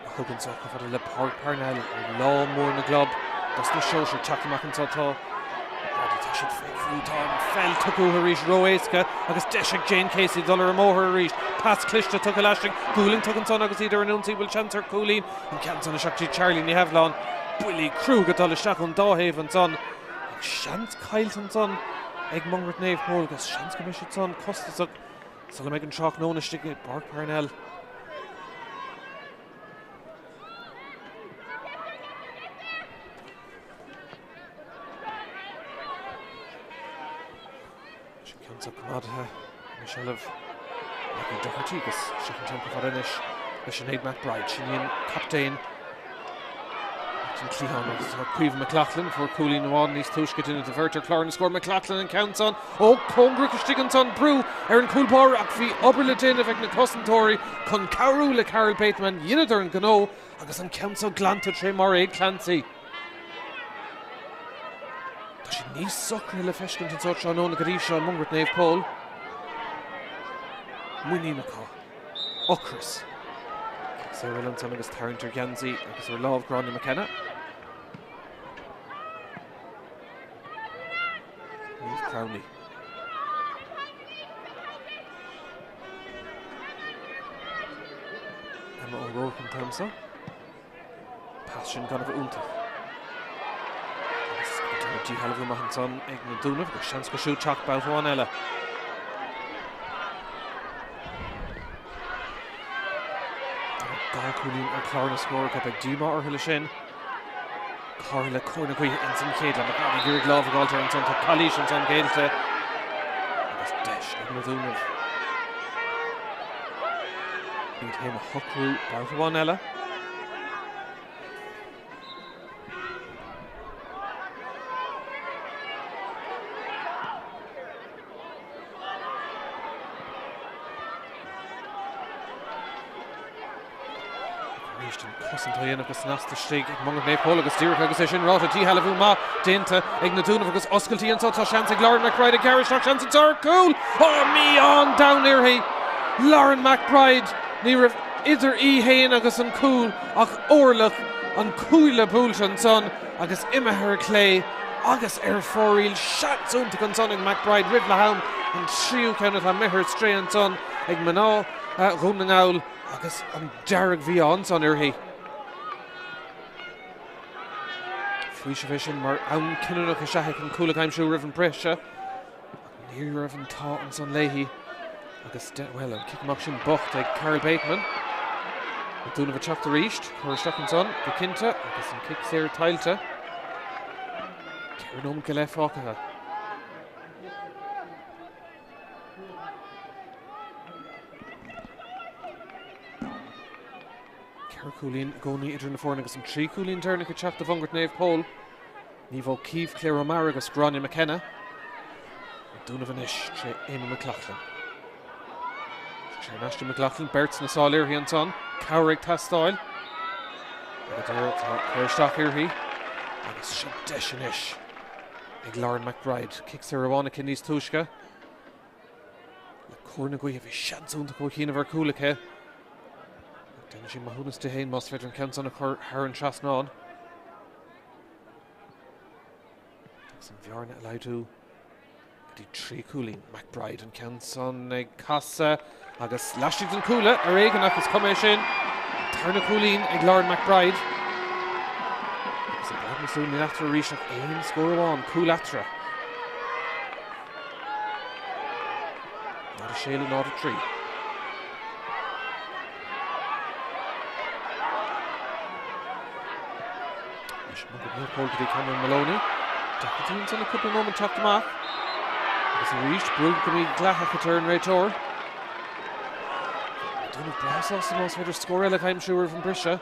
A thug anseo chomh fada le Páirc Parnell ar lá mór na gclub dos na sóisir teacht amach anseo tá rudaí tá siad faoi bhrú tá an pheil tugtha uathu arís ró-éasca agus deis ag Jane Casey dul ar an mbóthar arís pas cliste tugtha laistigh gualainn tugtha ansan agus iad ar an ionsaí bhfuil seans ar chúilín an ceann san isteach dtí Charlie Ní Sheibhleáin buillí cruaidh ag dul isteach ón dá thaobh ansan ach seans caillte ansan ag Mungairt Naomh Pól agus seans go mbeidh siad san costasach Sula mbeidh an tráthnóna istigh i bPáirc Parnell. Sin ceann seo coimeádaithe ina seilbh Maggie Doherty agus isteach an ceann fada anois le Sinéad McBride. Sin í an captaen An cliathán agus tá Caoimhe McLaughlin fuair cúilín amháin níos túisce duine de bheirt ar chlár na scór McLaughlin an ceann san ó cóngarach istigh ansan brú ar an chúl báire ach bhí obair le déanamh ag na cosantóirí chun cabhrú le Carol Bateman dheineadar an gnó agus an ceann seo glanta tré Mairéad Clancy. Tá sé níos socraithe le feiscint anso tráthnóna go dtí seo i Mungairt Naomh Pól. Muinín acu. Ocras. Cic saor eile ansan agus tarraingt ar gheansaí agus ar lámh Gráinne McKenna. Niamh Crowley. Emma O'Rourke an t-am seo. Pas sin gan a bheith iontach. Agus díshealbhú maith ansan ag na Dúnaibh agus seans acu siúd teacht babhta amháin eile. Tá dhá chúilín ar chlár na scór acu, beidh díomá orthu le sin. Cóir le cóir na gaoithe ins an chéad leath. McGrath ag iarraidh lámh a fháilt air ansan. Tá calaois ansan géillte agus deis ag na Dúnaibh. Iad féin a shocrú babhta amháin eile. Arís an cosaint á dhéanamh go snasta istigh ag Mungairt Naomh Pól agus díreach agus é sin ráite díshealbhú maith déanta ag na Dúnaibh agus oscailtí anseo tá seans ag Lauren McBride ag gearradh isteach seans anseo ar chúl! Ó mí-ádh an domhain uirthi! Lauren McBride ní raibh idir í fhéin agus an cúl ach orlach an cuaille buailte ansan agus imithe ar clé agus ar fóraoil. Seans iontach ansan ag McBride roimh leath am, an tríú ceann atá imithe ar strae ansan ag mná Dhún na nGall agus an dearg-mhí-ádh ansan uirthi. Faoiseamh é sin mar am cinniúnach is ea é chun cúl a aimsiú roimh an briseadh. Ach ní raibh an t-ádh ansan léi agus, bhuel, an cic amach sin bocht ag Carol Bateman. Na Dúnaibh ag teacht arís, cur isteach ansan go cinnte agus an cic saor tuillte. 4 nóiméad go leith fágtha. Ceithre chúilín i gcónaí idir na foirne agus an 3 chúilín deireanach ag teacht do Mhungairt Naomh Pól. Niamh O'Keeffe, Claire O'Meara agus Gráinne McKenna. Na Dúnaibh anois tré Eamon McLaughlin. Thar n-ais do McLaughlin, beirt sna sála uirthi ansan, cabhair ag teastáil. Ag an deireadh tá cur isteach uirthi agus seo deis anois ag Lauren McBride. Cic saor amháin aici níos túisce. Le cóir na gaoithe bhí seans iontach ó chianaibh ar cúl aici. Ach déanann sí maithiúnas di féin más féidir an ceann san a chur thar an trasnán. Agus an bhearna a laghdú go dtí 3 chúilín. McBride an ceann san ag casadh agus laistigh den chuaille ar éigean ach is cuma é sin. Tarna cúilín ag Lauren McBride. Agus ag breathnú súil níl eatarthu arís ach aon scór amháin, cúl eatarthu. 0-6 le 0-3. Anois Mungairt Naomh Pól go dtí Cameron Moloney. Deacair di ansan le cúpla nóiméad teacht amach. Agus arís brú go mídhleathach a deir an réiteoir. Na Dúnaibh breá sásta más féidir scór eile a aimsiú roimh an briseadh.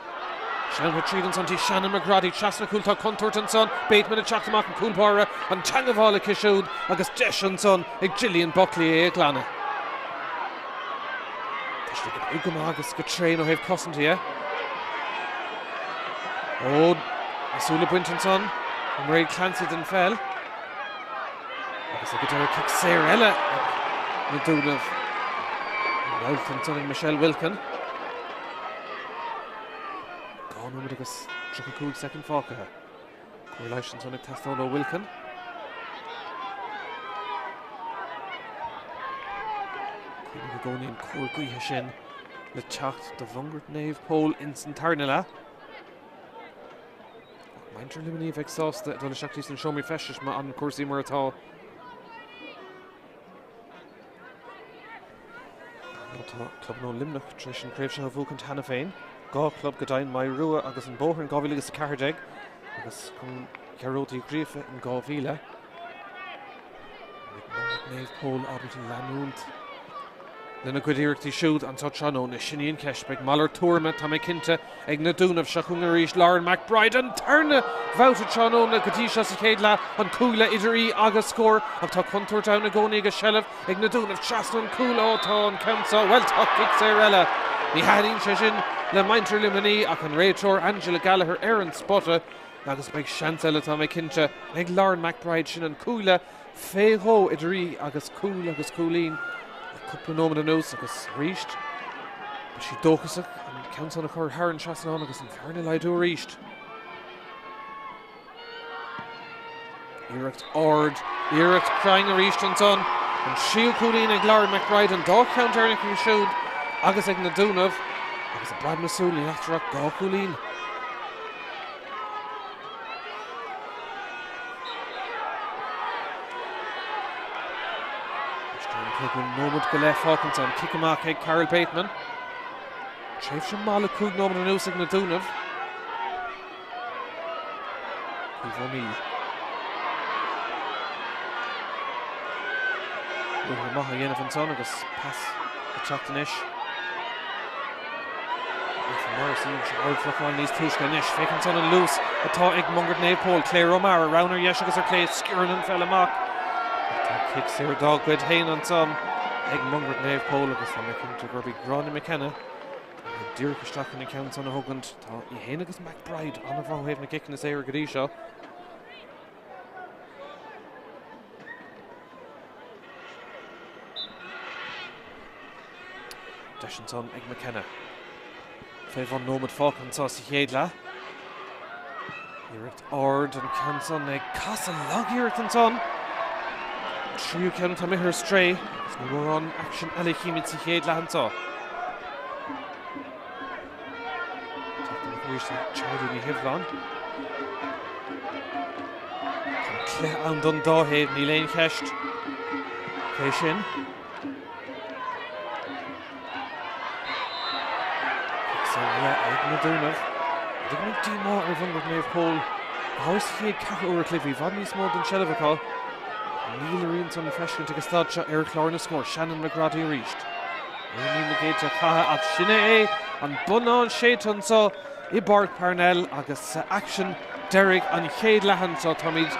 Sleamhnaithe tríd ansan dtí Shannon McGroddy trasna cúl tá contúirt ansan. Bateman ag teacht amach an cúl báire an teagmháil aici siúd agus deis ansan ag Gillian Buckley é a ghlanadh. Tá siad ag oibriú go maith agus go tréan ó thaobh cosaint dhe. Ó, na súile bainte ansan. An Mairéad Clancy den pheil. Agus ag an deireadh cic saor eile ag na Dúnaibh. An rabhadh ansan ag Michelle Wilkin. 2 nóiméad agus 35 soicind fágtha. Cóir leighis ansan ag teastáil ó Wilkin. Cuimhnigh i gcónaí an cóir gaoithe sin le teacht do Mhungairt Naomh Pól ins an tarna leath. Ach muintir Luimnigh a bheidh sásta dul isteach sna seomraí feistis má fhanann cúrsaí mar atá. Tá clubanna ó Luimneach tar éis an chraobh seo a bhuachaint cheana féin, 2 chlub go deimhin, Maigh Rua agus an Bóthar in 2014 agus Cumann Ghearóid Uí Ghríofa in 2000. Naomh Pól ábalta leanúint lena gcuid iarrachtaí siúd anseo tráthnóna. Sin í an cheist. Beidh malairt tuairime, tá mé cinnte, ag na Dúnaibh. Seo chugainn arís Lauren McBride, an tarna babhta tráthnóna go dtí seo sa chéad leath, an cuaille idir í agus scór, ach tá contúirt ann i gcónaí agus seilbh ag na Dúnaibh trasna an cúl. Ó, tá an ceann seo, bhuel, tá cic saor eile. Ní thaitníonn sé sin le muintir Luimnigh ach an réiteoir Angela Gallagher ar an spota agus beidh seans eile, tá mé cinnte, ag Lauren McBride. Sin an cuaille fé dhó idir í agus cúl agus cúilín le cúpla nóiméad anuas agus arís beidh sí dóchasach an ceann san a chur thar an trasnán agus an bhearna a laghdú arís. Iarracht ard, iarracht cruinn arís ansan. An tríú cúilín ag Lauren McBride, an dá cheann deireanach aici siúd agus ag na Dúnaibh agus ag breab na súl níl eatarthu ach 2 chúilín. Nóiméad go leith fágtha ansan, cic amach ag Carol Bateman. Tréimhse mhaith le 5 nóiméad anuas ag na Dúnaibh. Caoimhe O'Neill. Ruathar maith á dhéanamh ansan agus pas ag teacht anois. Aoife Morrissey anseo ardbhlocáil níos túisce anois. Féach ansan an luas atá ag Mungairt Naomh Pól. Claire O'Mara, roghna ar dheis agus ar clé, sciorrann an pheil amach. Ach tá cic saor dá gcuid féin ansan ag Mungairt Naomh Pól agus tá mé cinnte gurb í Gráinne McKenna atá díreach isteach chun an ceann san a thógaint. Tá í féin agus McBride an-mhaith ó thaobh na gciceanna saora go dtí seo. Deis ansan ag McKenna. Fé bhun nóiméad fágtha anseo sa chéad leath. Iarracht ard an ceann san ag casadh lag-iarracht ansan. Tríú ceann atá imithe ar strae agus ní mórán aicsean eile a chímid sa chéad leath anseo. Teacht amach arís le Charlie Ní Hibhleáin. Tá an cluiche ann don dá thaobh, níl aon cheist fé sin. Cic saor eile ag na Dúnaibh. Go mbeidh díomá ar Mhungairt Naomh Pól. Go háirithe sa chéad ceathrú uair an chloig, bhí i bhfad níos mó den tseilbh acu. Níl a rian san le feiscint ag an staid seo ar chlár na scór. Shannon McGroddy arís. Níl na gcéadta caithe ach sin é an bonnán séidte anseo i bPáirc Parnell agus aicsean deiridh an chéad leath anseo. Táimid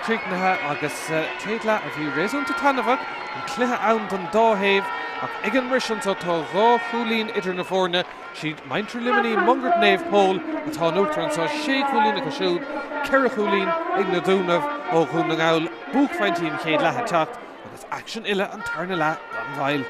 críochnaithe agus céad leath a bhí réasúnta taitneamhach, an cluiche ann don dá thaobh. Ach ag an mbriseadh anseo tá 2 chúilín idir na foirne, siad muintir Luimnigh, Mungairt Naomh Pól atá in uachtar anseo, 6 chúilín acu siúd, 4 chúilín ag na Dúnaibh ó Dhún na nGall. Buaicphointí an chéad leath ag teacht agus aicsean uile an tarna leath gan mhoill.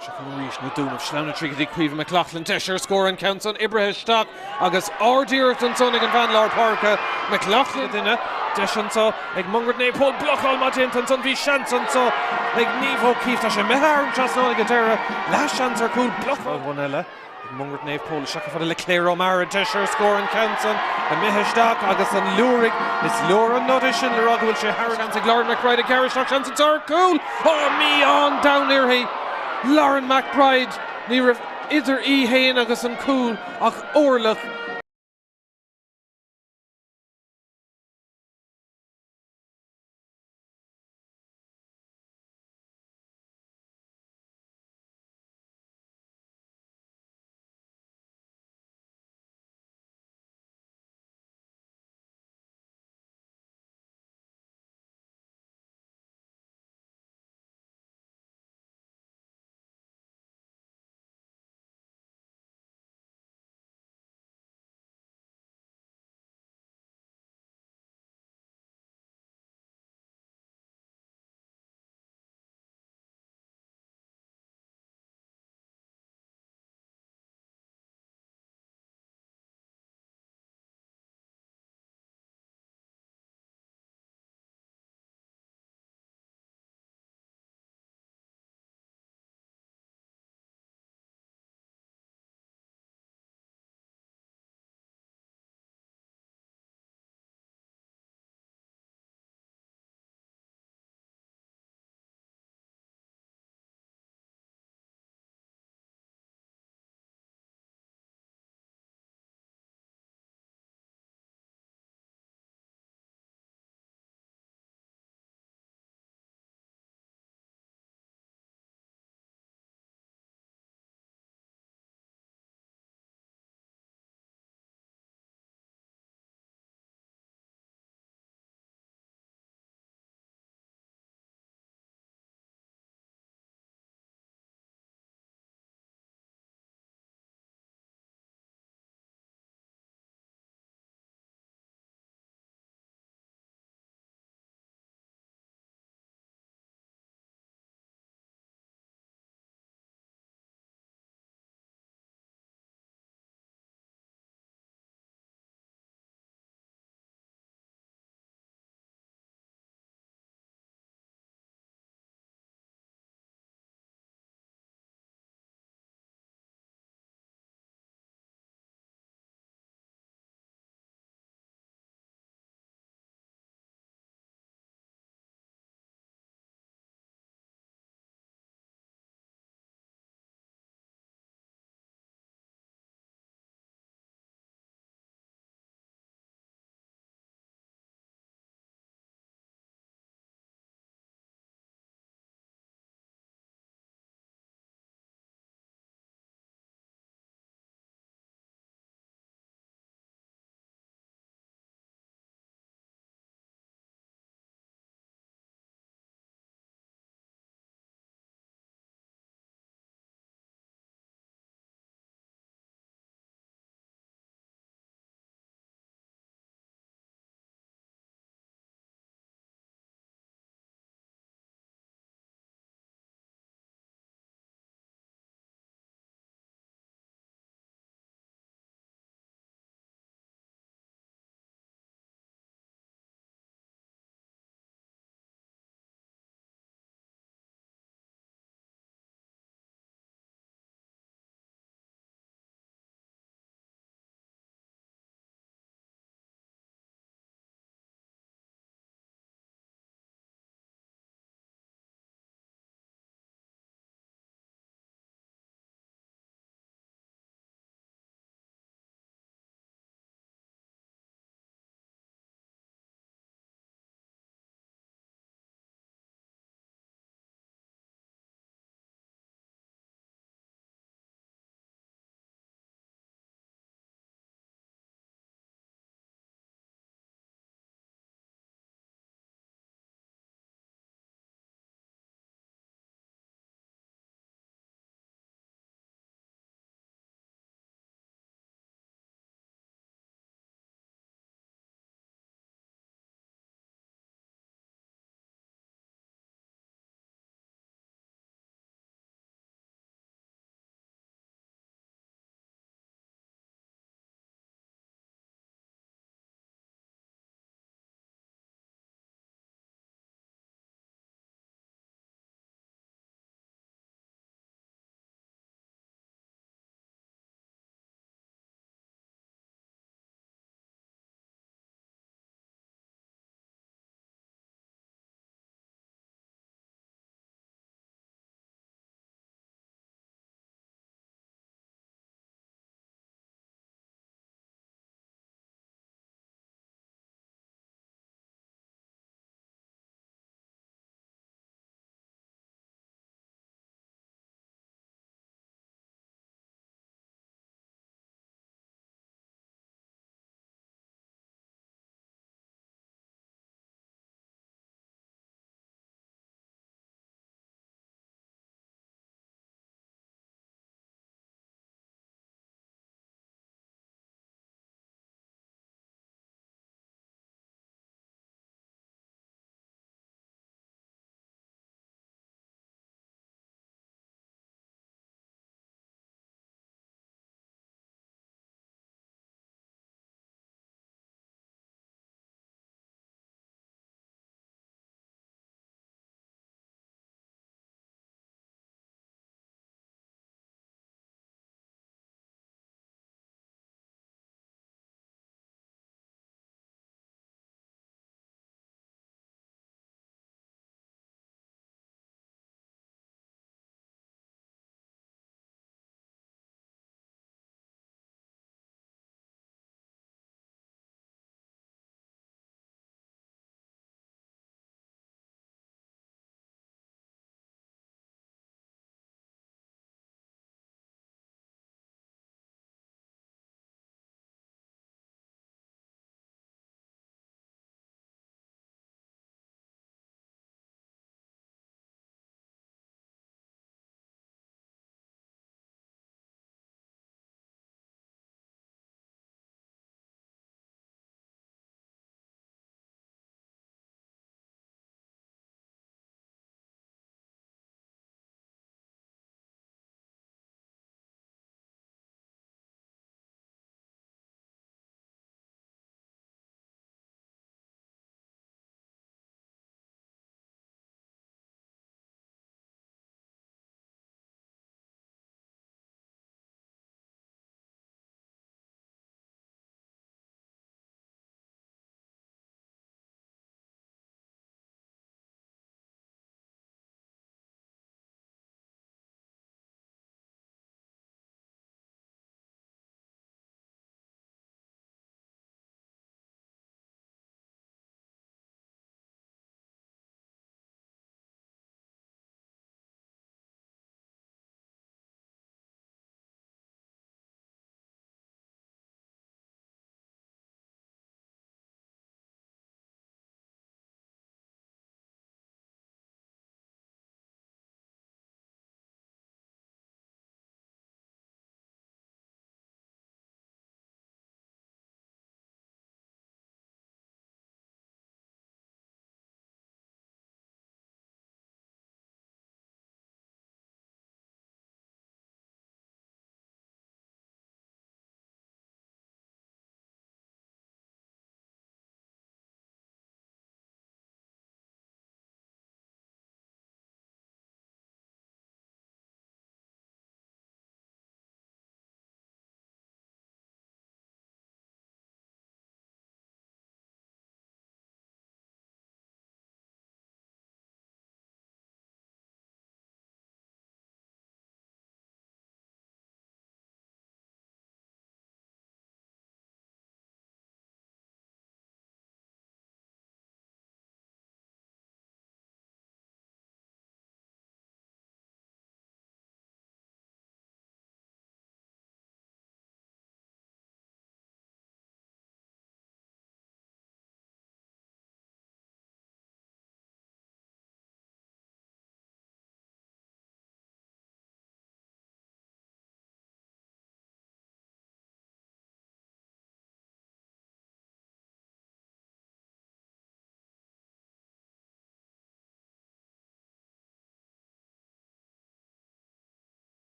Seo chugainn arís na Dúnaibh. Sleamhnú tríd go dtí Caoimhe McLaughlin. Deis ar scór an ceann san oibrithe isteach agus ard-iarracht ansan ag an bhean lár páirce, McLaughlin. Duine. Deis anso ag Mungairt Naomh Pól. Blocáil maith déanta ansan. Bhí seans anso ag Niamh O'Keeffe. Tá sé imithe thar an trasnán ag an deireadh. Leathsheans ar chúl. Blocáil amháin eile. Ag Mungairt Naomh Pól isteach chomh fada le Claire O'Meara, deis ar scór an ceann san imithe isteach agus an liúraigh, is leor an nod é sin le rá go bhfuil sé thar seans ag Lauren McBride ag gearradh isteach seans anseo ar chúl! Ó mí-ádh an domhain uirthi! Lauren McBride, ní raibh idir í fhéin agus an cúl ach orlach.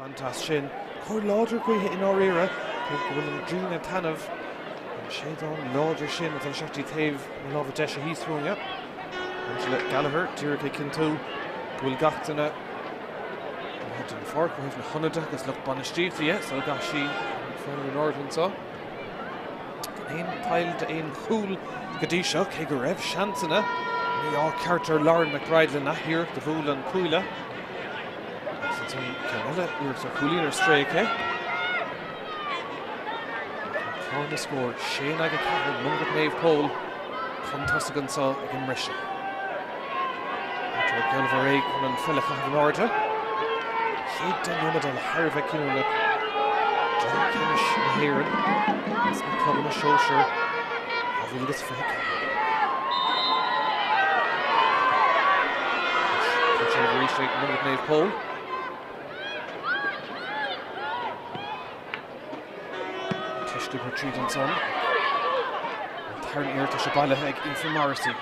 bhaint as sin. Cóir láidir gaoithe i ndáiríre, cé go bhfuil an ghrian ag taitneamh. An séideán láidir sin ag dul isteach dtí taobh na láimhe deise thíos fúinne. Angela Gallagher díreach ag cinntiú go bhfuil gach duine amuigh den pháirc ó thaobh na hionadaithe agus lucht bainistíochta dhe sula gcaithfidh sí an fón in airde anseo. Gan aon tadhall d'aon chúl go dtí seo, cé go raibh seansanna. Mí-ádh ceart ar Lauren McBride lena hiarracht a bhuail an cuaille. Agus ansan ceann eile, iarracht ar chúilín ar strae aici. Clár na scór, 6 in aghaidh 4, Mungairt Naomh Pól chun tosaigh anseo ag an mbriseadh. Tá dealbh réidh chun an pheil a chaitheamh in airde. Chéad 10 nóiméad eile thar a bheith cinniúnach i gcluiche ceannais na hÉireann sna clubanna sóisir 2024. Anois tá arís ag Mungairt Naomh Pól. Cliste go tríd ansan. An tarna iarracht tá sé bailithe ag Aoife Morrissey.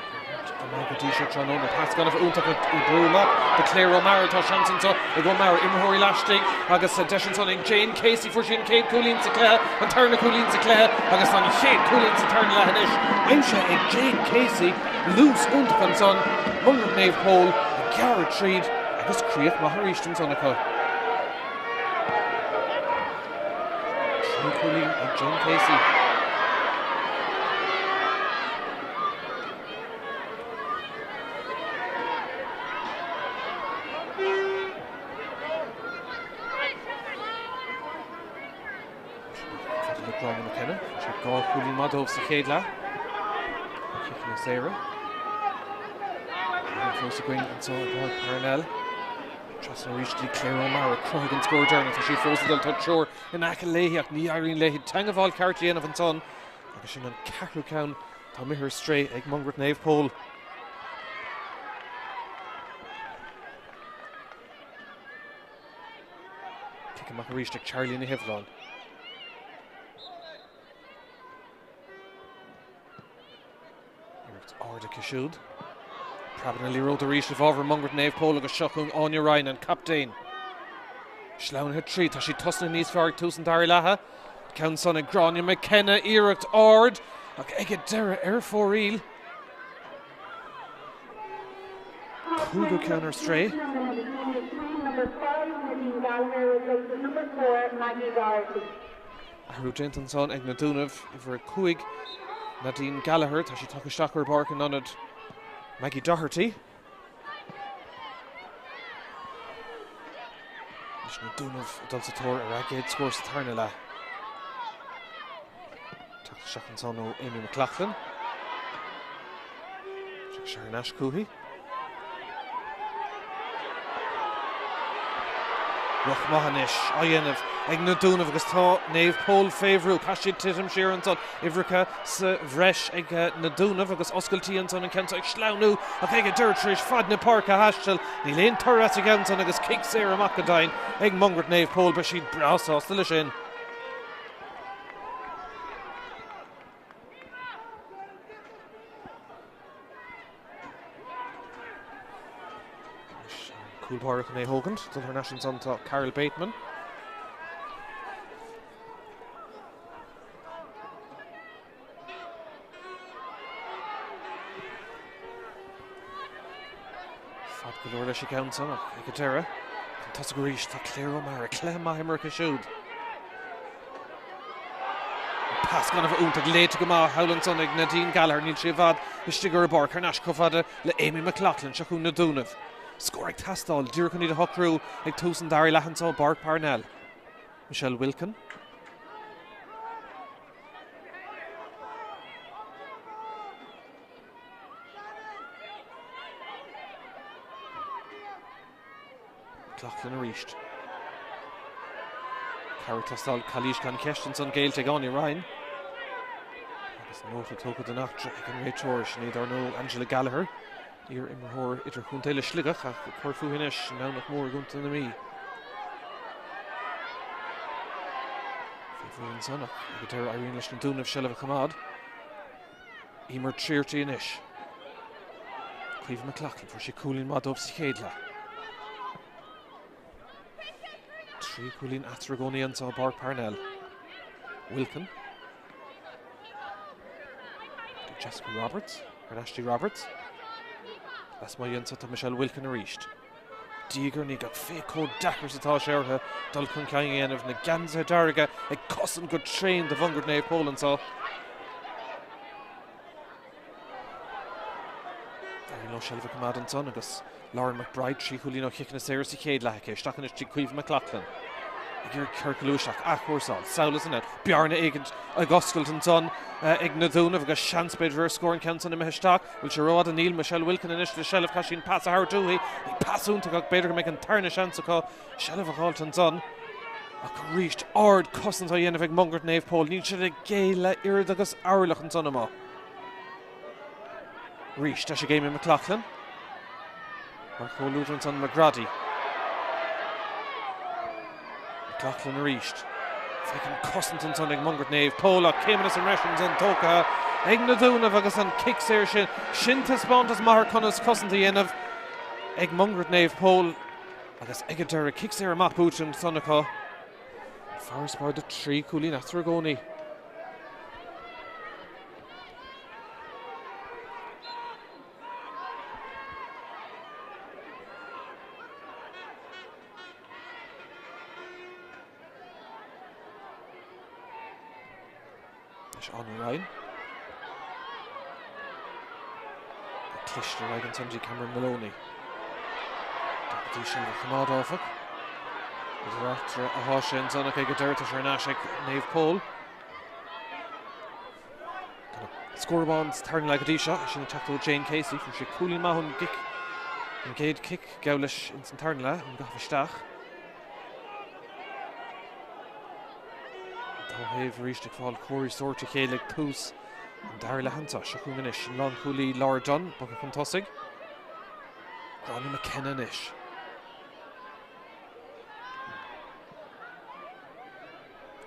Go maith go dtí seo tráthnóna. Pas gan a bheith iontach ag brú amach do Claire O'Mara. Tá seans anseo ag O'Mara. Imreoirí laistigh agus deis ansan ag Jane Casey. Fuair sí an chéad cúilín sa chluiche, an tarna cúilín sa chluiche agus an chéad cúilín sa tarna leath anois. Aimsithe ag Jane Casey. Luas iontach ansan. Mungairt Naomh Pól ag gearradh tríd agus críoch maith arís ansan acu. Trí chúilín ag Jane Casey. Fada le Gráinne McKenna. Sé dhá chúilín maith dóibh sa chéad leath. Ciceanna saora. Fós againn anseo i bPáirc Parnell. Trasna arís go dtí Claire O'Mara, cruthaigh an scór deireanach. Tá sí fós ag dul, tá triúr in aice léi ach ní éiríonn léi teagmháil ceart a dhéanamh ansan agus sin an ceathrú ceann atá imithe ar strae ag Mungairt Naomh Pól. Cic amach arís ag Charlie Ní Hibhleáin. Iarracht ard aici siúd. Preabann an liathróid arís i bhfabhar Mungairt Naomh Pól agus seo chugainn Áine Ryan, an captaen. Sleamhnaithe tríd, tá sí tosnaithe níos fearr ag tús an dara leatha. Ceann san ag Gráinne McKenna, iarracht ard ach ag an deireadh ar fóraoil. Cúigiú ceann ar strae. Athrú déanta ansan ag na Dúnaibh, uimhir 5, Nadine Gallagher, tá sí tagtha isteach ar an bpáirc in ionad Maggie Doherty. Anois na Dúnaibh ag dul sa tóir ar a gcéad scór sa tarna leath. Teacht isteach ansan ó Amy McLaughlin. Sé thar n-ais chuici. Rith maith anois á dhéanamh ag na Dúnaibh agus tá Naomh Pól fé bhrú. Caithfidh siad titim siar ansan. Uimhreacha sa bhreis ag na Dúnaibh agus oscailtí ansan an ceann seo ag sleamhnú ach ag an deireadh tar éis fad na páirce a thaisteal. Níl aon toradh as an gceann san agus cic saor amach go deimhin ag Mungairt Naomh Pól. Beidh siad breá sásta leis sin. Cúl báire chun é a thógaint, dul thar n-ais ansan tá Carol Bateman. Fad go leor leis an gceann san ach ag an deireadh, chun tosaigh arís tá Claire O'Mara, cluiche maith imeartha siúd. Pas gan a bheith iontach léite go maith thall ansan ag Nadine Gallagher, níl sí i bhfad istigh ar an bpáirc, thar n-ais chomh fada le Amy McLaughlin, seo chugainn na Dúnaibh. Scór ag teastáil, díreach chun iad a shocrú ag tús an dara leath anseo i bPáirc Parnell. Michelle Wilkin. McLaughlin arís. Cabhair ag teastáil, calaois gan cheist ansan géillte ag Áine Ryan. Agus nóta tógtha den eachtra ag an réiteoir, sin í dar ndóigh Angela Gallagher, iar-imreoir idirchontae le Sligeach ach ag cur fúithi anois i nDomhnach Mór i gContae na Mí. Fé bhrú ansan ach ag an deireadh éiríonn leis na Dúnaibh seilbh a choimeád. Emer Trearty anois. Caoimhe McLaughlin, fuair sí cúilín maith dóibh sa chéad leath. Trí chúilín eatarthu i gcónaí anseo i bPáirc Parnell. Wilkin. Jessica Roberts. Ar ais dtí Roberts. Lasmuigh anseo tá Michelle Wilkin arís. Diaidh ar ndiaidh ach féach chomh deacair is atá sé orthu dul chun cinn a dhéanamh. Na geansaithe dearga ag cosaint go tréan do Mhungairt Naomh Pól anseo. D'éirigh leo seilbh a choimeád ansan agus Lauren McBride, 3 chúilín ó chiceanna saora sa chéad leath aici. Isteach anois chuig Caoimhe McLaughlin. Ag iarraidh ciorcalú isteach, athchúrsáil, sall is anall, bearna éigin ag oscailt ansan ag na Dúnaibh agus seans b'fhéidir ar scór an ceann san imithe isteach. Bhfuil sé rófhada? Níl. Michelle Wilkin anois le seilbh, chaith sí an pas a thabhairt uaithi. Ní pas iontach ach b'fhéidir go mbeidh an tarna seans acu seilbh a dh'fháilt ansan. Ach arís, ard cosaint á dhéanamh ag Mungairt Naomh Pól. Níl siad ag géilleadh oiread agus orlach ansan amuigh. Arís, deis ag Amy McLaughlin. Mar chomhluadar ansan McGrady. McLaughlin arís. Féach an cosaint ansan ag Mungairt Naomh Pól ach céimeanna sa mbreis ansan tógtha ag na Dúnaibh agus an cic saor sin. Sin taispeántas maith ar conas cosaint a dhéanamh ag Mungairt Naomh Pól agus ag an deireadh cic saor amach buaite ansan acu. Farasbarr de 3 chúilín eatarthu i gcónaí. Anois Áine Ryan. Cliste ar aghaidh ansan dtí Cameron Maloney. Deacair di seilbh a choimeád áfach. Idir eatarthu atá sé ansan ach ag an deireadh tá sé ar ais ag Naomh Pól. Scór amháin sa tarna leath go dtí seo, sin ag teacht ó Jane Casey. Fuair sí cúilín maith ón gcic, an gcéad cic geall leis ins an tarna leath, ón gcaitheamh isteach. An dá thaobh arís ag fáil comharthaí sóirt a chéile ag tús an dara leath anseo. Seo chugainn anois an lánchúlaí Laura Dunne, bogtha chun tosaigh. Gráinne McKenna anois.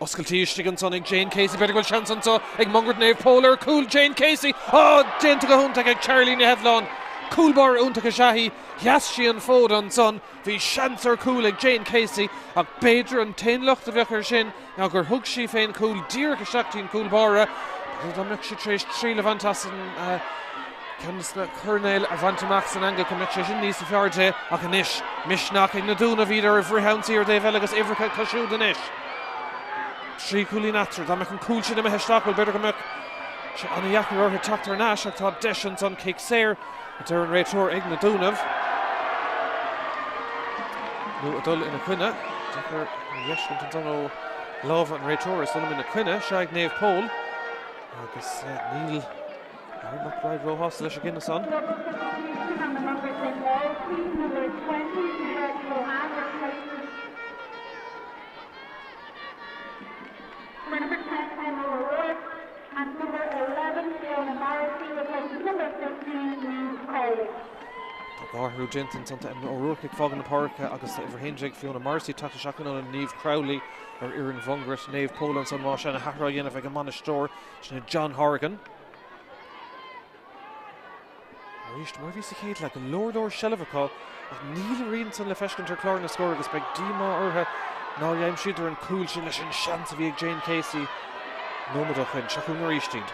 Oscailtí istigh ansan ag Jane Casey, b'fhéidir go bhfuil seans anseo ag Mungairt Naomh Pól ar chúl Jane Casey! Á! Déanta go hiontach ag Charlie Ní Heimhleáin. Cúl báire iontach is ea í. Sheas sí an fód ansan. Bhí seans ar chúl ag Jane Casey ach b'fhéidir an t-aon locht a bheadh air sin ná gur thug sí fén chúl díreach isteach dtí'n cúl báire. B'fhéidir dá mbeadh sí tar éis triail a bhaint as an ceann de na coirnéil a bhaint amach san eangach go mbeadh sé sin níos fearr di. Ach anois, misneach ag na Dúnaibh, iad ar an bhfrithionsaí ar an dtaobh eile agus uimhreacha acu siúd anois. 3 chúilín eatarthu. Dá mbeadh an cúl sin imithe isteach, bhuel, b'fhéidir go mbeadh sé an-dheacair orthu teacht thar n-ais ach tá deis ansan, cic saor, a deir an réiteoir, ag na Dúnaibh. Nó ag dul ina coinne. Deacair a dh'fheiscint ansan ó lámha an réiteora. Is dóigh liom ina coinne. Sea, ag Naomh Pól. Agus níl Aaron McBride róshásta leis an gcinneadh san. Tá dhá athrú déanta ansan, tá Emma O'Rourke ag fágáil na páirce agus tá uimhir 11 Fiona Morrissey ag teacht isteach in ionad Niamh Crowley ar fhoireann Mhungairt Naomh Pól ansan más ea na hathruithe á dhéanamh ag an mbainisteoir sin é John Horgan. Arís, mar a bhí sa chéad leath, go leor leor seilbh acu ach níl a rian san le feiscint ar chlár na scór agus beidh díomá orthu nár aimsíodar an cúl sin leis an seans a bhí ag Jane Casey nóiméad ó shoin. Seo chugainn arís iad.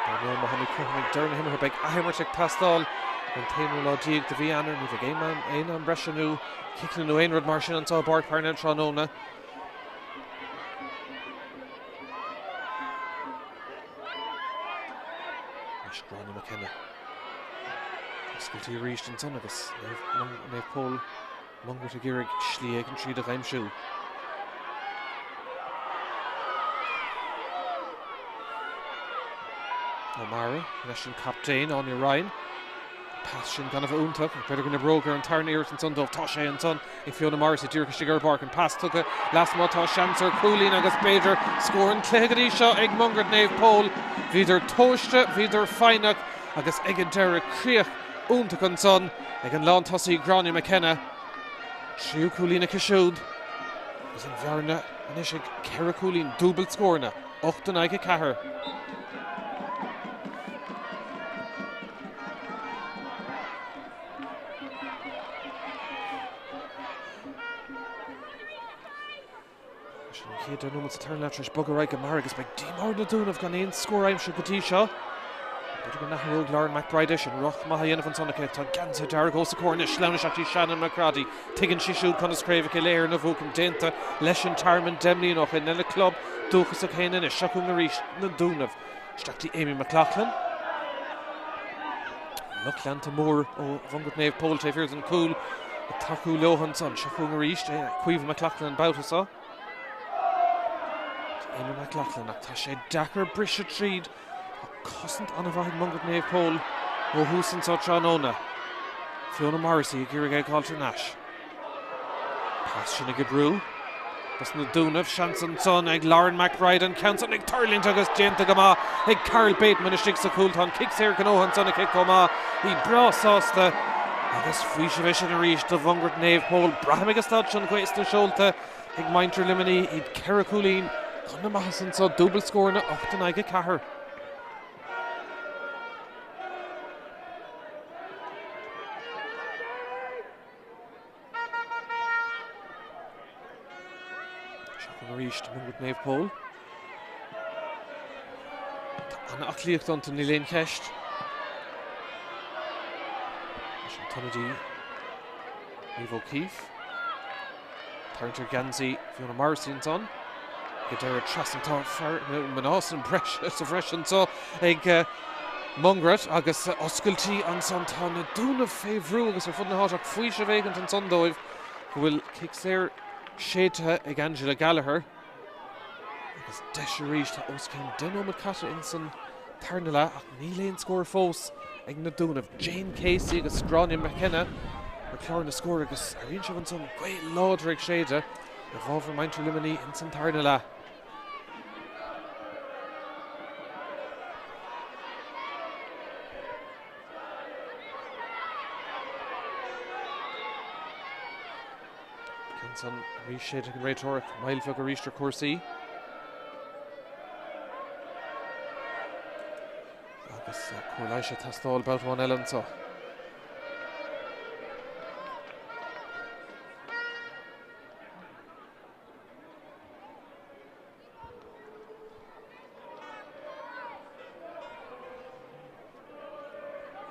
Dar ndóigh, má tháimid cothrom ag deireadh na himeartha, beidh athimirt ag teastáil an t-aonú lá déag de mhí Eanáir. Ní bheidh aon am breise nó ciceanna nó aon rud mar sin anseo i bPáirc Parnell tráthnóna. Anois Gráinne McKenna. Oscailtí arís ansan agus Naomh Pól Mungairt ag iarraidh slí éigin tríd a dh'aimsiú. O'Mara leis an captaen Áine Ryan. Pas sin gan a bheith iontach, ach b'fhéidir go n-oibreodh ar an tarna iarracht ansan dóibh. Tá sé ansan ag Fiona Morrissey díreach istigh ar an bpáirc. An pas tugtha lasmuigh, tá seans ar chúilín agus b'fhéidir scór an chluiche go dtí seo ag Mungairt Naomh Pól. Bhíodar tomhaiste, bhíodar foighneach agus ag an deireadh críoch iontach ansan ag an lántosaí Gráinne McKenna. Tríú cúilín aici siúd agus an bhearna anois ag ceithre chúilín, dúbailt scóranna, 8 in aghaidh 4. chéad 10 nóiméad sa tarna leath tar éis bogadh ar aghaidh go mear agus beidh díomá ar na Dúnaibh gan aon scór aimsithe go dtí seo. B'fhéidir go n-athródh Lauren McBride é sin. Ruc maith á dhéanamh ansan aici. Tá geansaithe dearg os a comhair anois. Sleamhnaigh isteach dtí Shannon McGroddy. Tuigeann sí siúd conas Craobh Uile-Éireann a bhuachan déanta leis an Tearmann 10 mbliana ó shin lena club dúchasach féin anois. Seo chugainn arís na Dúnaibh. Isteach dtí Amy McLaughlin. Lucht leanta mór ó Mhungairt Naomh Pól taobh thiar den chúl ag tacú leo ansan. Seo chugainn arís Caoimhe McLaughlin an babhta seo. Amy McLaughlin ach tá sé deacair briseadh tríd. Tá cosaint an-mhaith ag Mungairt Naomh Pól ó thús anseo tráthnóna. Fiona Morrissey ag iarraidh é a fháil thar n-ais. Pas sin ag oibriú. Dos na Dúnaibh, seans ansan ag Lauren McBride, an ceann san ag tuirlingt agus déanta go maith ag Carol Bateman istigh sa chúl. Tá an cic saor gnóthaithe ansan aici chomh maith. Í breá sásta agus faoiseamh é sin arís do Mhungairt Naomh Pól. Braithim ag an staid seo an ghaoth sna seolta ag muintir Luimnigh, iad 4 chúilín chun na maitheasa anso, dúbailt scóranna, 8 in aghaidh 4. Seo chugainn arís Mungairt Naomh Pól. Tá an-aclaíocht iontu, níl aon cheist. Leis an t-ionadaí Niamh O'Keeffe. Tarraingt ar gheansaí Fiona Morrissey ansan. Ag an deireadh trasna tá fear nó mná sa bhreis anseo ag Mungairt agus oscailtí ansan. Tá na Dúnaibh fé bhrú agus ar fud na háite ach faoiseamh éigint ansan dóibh go bhfuil cic saor séidthe ag Angela Gallagher. Agus deis arís, tá os cionn 10 nóiméad caite insan tarna leath ach níl aon scór fós ag na Dúnaibh. Jane Casey agus Gráinne McKenna ar chlár na scór agus airíonn sibh ansan gaoth láidir ag séideadh i bhfabhar muintir Luimnigh insan tarna leath. Ceann san arís séidte ag an réiteoir ach moill bheag arís ar chúrsaí. Agus cóir leighis ag teastáil babhta amháin eile anseo.